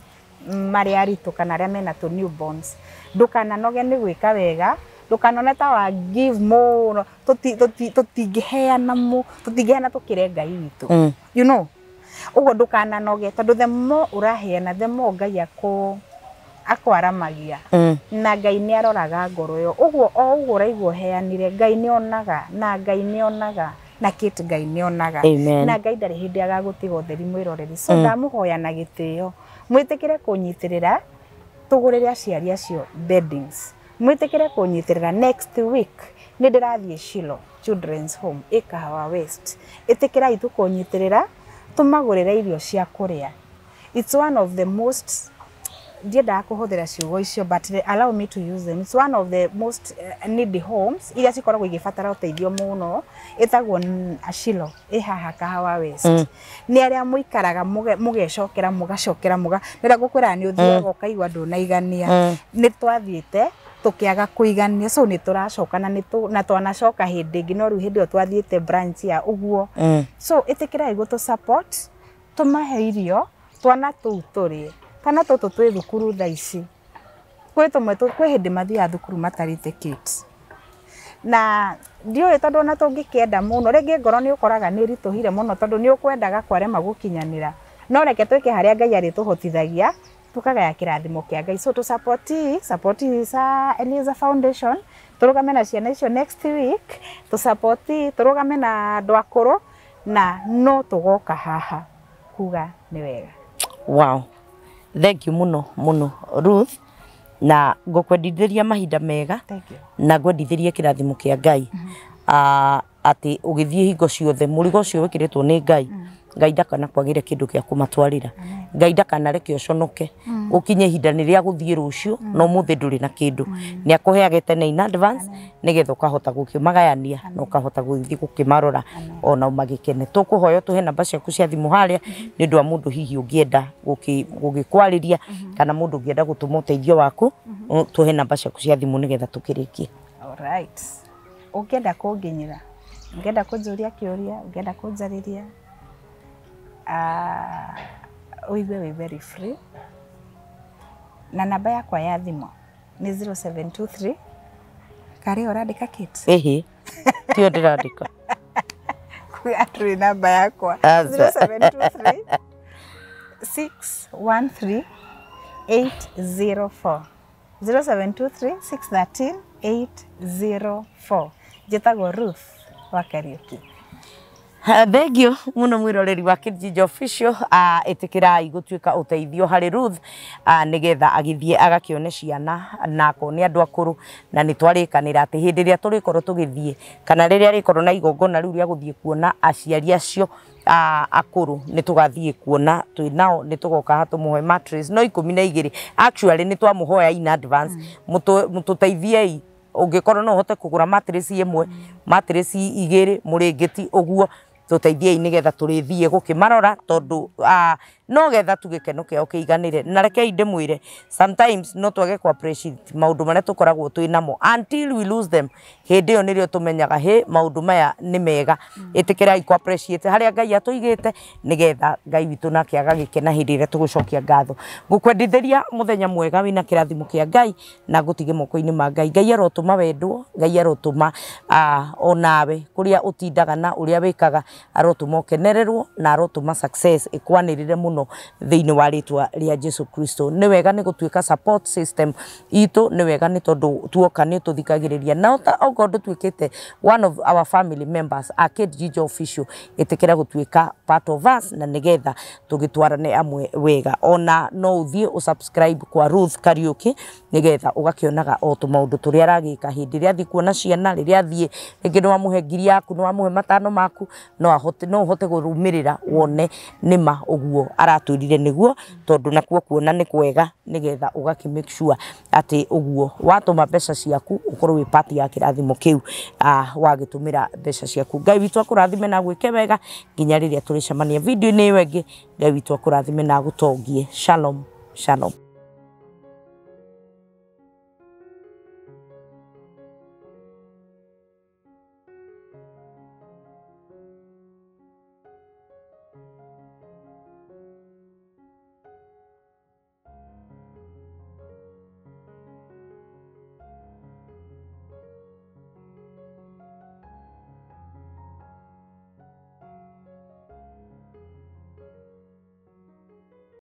marĩ aritũ kana arĩa mena tũ newborns. Ndũkananoge nĩ gwĩka wega, ndũkanone ta wa give mũno. Tũtingĩheana tũtingĩheana tũkĩre Ngai witũ. Ũguo ndũkananoge, tondũ the more ũraheana, the more Ngai akwaramagia. Na Ngai nĩ aroraga ngoro ĩyo. Ũguo o ũguo ũraigua ũheanire, Ngai nĩ onaga, na Ngai nĩ onaga, na Kate, Ngai nĩ onaga. Amen. Na Ngai ndarĩ hĩndĩ agagũtiga ũtheri, mwĩroreri. So ndamũhoya na gĩtĩo, mwĩtĩkĩre kũnyitĩrĩra tũgũrĩre aciari acio beddings. Mwĩtĩkĩre kũnyitĩrĩra. Next week nĩ ndĩrathiĩ Shilo Children's Home ĩ Kahawa West. Ĩtĩkĩrai tũkũnyitĩrĩra tũmagũrĩre irio cia kũrĩa. It's one of the most, ndiendaga kũhũthĩra ciugo icio, but allow me to use them, it's one of the most needy homes iria cikoragwo igĩbatara ũteithio mũno. Ĩtagwo Ashilo, ĩ haha Kahawa West. Nĩ arĩa mũikaraga mũgecokera, mũgacokera, mũga nĩrĩa ngũkwĩraga nĩ ũthiaga ũkaigua ndũnaigania. Nĩ twathiĩte tũkĩaga kũigania, so nĩ tũracoka na na twanacoka hĩndĩ ĩngĩ, no rĩu hĩndĩ ĩyo twathiĩte branch ya ũguo. So ĩtĩkĩrai gũtũ support, tũmahe irio twana tũu tũrĩe. Twana tũtũ twĩ thukuru thaa ici, kwĩ tũmwe kwĩ hĩndĩ mathiaga thukuru matarĩte Kate, na ndiũĩ, tondũ ona tũngĩkĩenda mũno, rĩngĩ ngoro nĩ ũkoraga nĩ ĩritũhire mũno, tondũ nĩ ũkwendaga kwarema gũkinyanĩra. No reke twĩke harĩa Ngai arĩtũhotithagia, tũkagaya kĩrathimo kĩa Ngai. So tũ support, support sa Eliza Foundation, tũrũgame na ciana icio next week, tũ support, tũrũgame na andũ akũrũ, na no tũgoka haha kuga nĩ wega. Wow, thank you muno muno, Ruth, na ngũkwendithĩria mahinda mega. Thank you. Na ngwendithĩrie kĩrathimo kĩa Ngai, atĩ ũgĩthiĩ hingo ciothe mũrigo ũcio wĩkĩrĩtwo nĩ Ngai, Ngai ndakanakwagĩre kĩndũ gĩa kũmatwarĩra. Ngai ndakanareke ũconoke ũkinye ihinda nĩ rĩa gũthiĩ rũciũ no ũmũthĩ ndũrĩ na kĩndũ. Nĩ akũheage tene in advance, nĩgetha ũkahota gũkĩmagayania na ũkahota gũgĩthiĩ gũkĩmarora ona magĩkene. Tũkũhoya ũtũhe namba ciaku cia thimũ harĩa, nĩ ũndũ wa mũndũ hihi ũngĩenda gũgĩkwarĩria kana mũndũ ũngĩenda gũtũma ũteithio waku. Tũhe namba ciaku cia thimũ nĩgetha tũkĩrĩkie. Alright. Ũngĩenda kũnginyĩra, ũngĩenda kũnjũria kĩũria, ũngĩenda kũnjarĩria, ũigue wĩ very free. Na namba yakwa ya thimũ nĩ 0723, karĩ ũrandĩka, Kate? Ĩhĩ, tiyo ndĩrandĩka. Atũrĩ namba yakwa. Aca. 0723 613 804. 0723 613 804. Njĩtagwo Ruth wa Kariuki. Thengio muno mwiroreri wa Kijiji Official. Itikirai gutuika uteithio hari Ruth, nigetha agithie agakione ciana na akone andu akuru, na ni twarikanira ati hindi ria turikorwo tugithie kana riria rikorwo na igongona riu ria guthie kuona aciari acio akuru, ni tugathie kuona twi nao, ni tugoka ha tumuhe mattress no 12. Actually ni twamuhoya in advance, mututeithiei ungikorwo no uhote kugura mattress imwe, mattress igiri, muringiti uguo, tuteithiei nigetha turithie gukimarora, tondu no getha tu gikeno kiao kiiganire. Na rekei ndimwire, sometimes no twage ku appreciate maundu maria tukoragwo twi namo until we lose them. Hindi iyo nirio tumenyaga he maundu maya ni mega. Itikirai ku appreciate haria Ngai atuigite, nigetha Ngai witu nake agagikena hindi iria tugucokia ngatho. Ngukwendithiria muthenya mwega wina kirathimo kia Ngai, na ngutige moko-ini ma Ngai. Ngai arotuma wendwo, Ngai arotuma onawe kuria utindaga na uria wikaga, arotuma ukenererwo na arotuma success ikwanirire muno thiini wa ritwa ria Jesu Kristo. Ni wega ni gutuika support system itu, ni wega ni tondu tuoka ni tuthikagiriria, na okorwo ndutuikite one of our family members a Kijiji Official, itikira gutuika part of us, na nigetha tugitwarane amwe wega. Ona no uthie usubscribe kwa Ruth Kariuki, nigetha ugakionaga o tumaundu turia aragika hindi ria athie kuona ciana, riria athie ringi ni wamuhe ngiri yaku, ni wamuhe matano maku, no ahote, no uhote gurumirira wone nima uguo aratwirire niguo, tondu nakuo kuona ni kwega, nigetha ugaki make sure ati uguo watuma mbeca ciaku ukorwo wi part ya kirathimo kiu wagitumira mbeca ciaku. Ngai witũ akũrathime na agwĩke wega nginya rĩrĩa tũrĩcemania video-inĩ ĩyo ĩngĩ. Ngai witũ akũrathime na agũtongie. Shalom, shalom.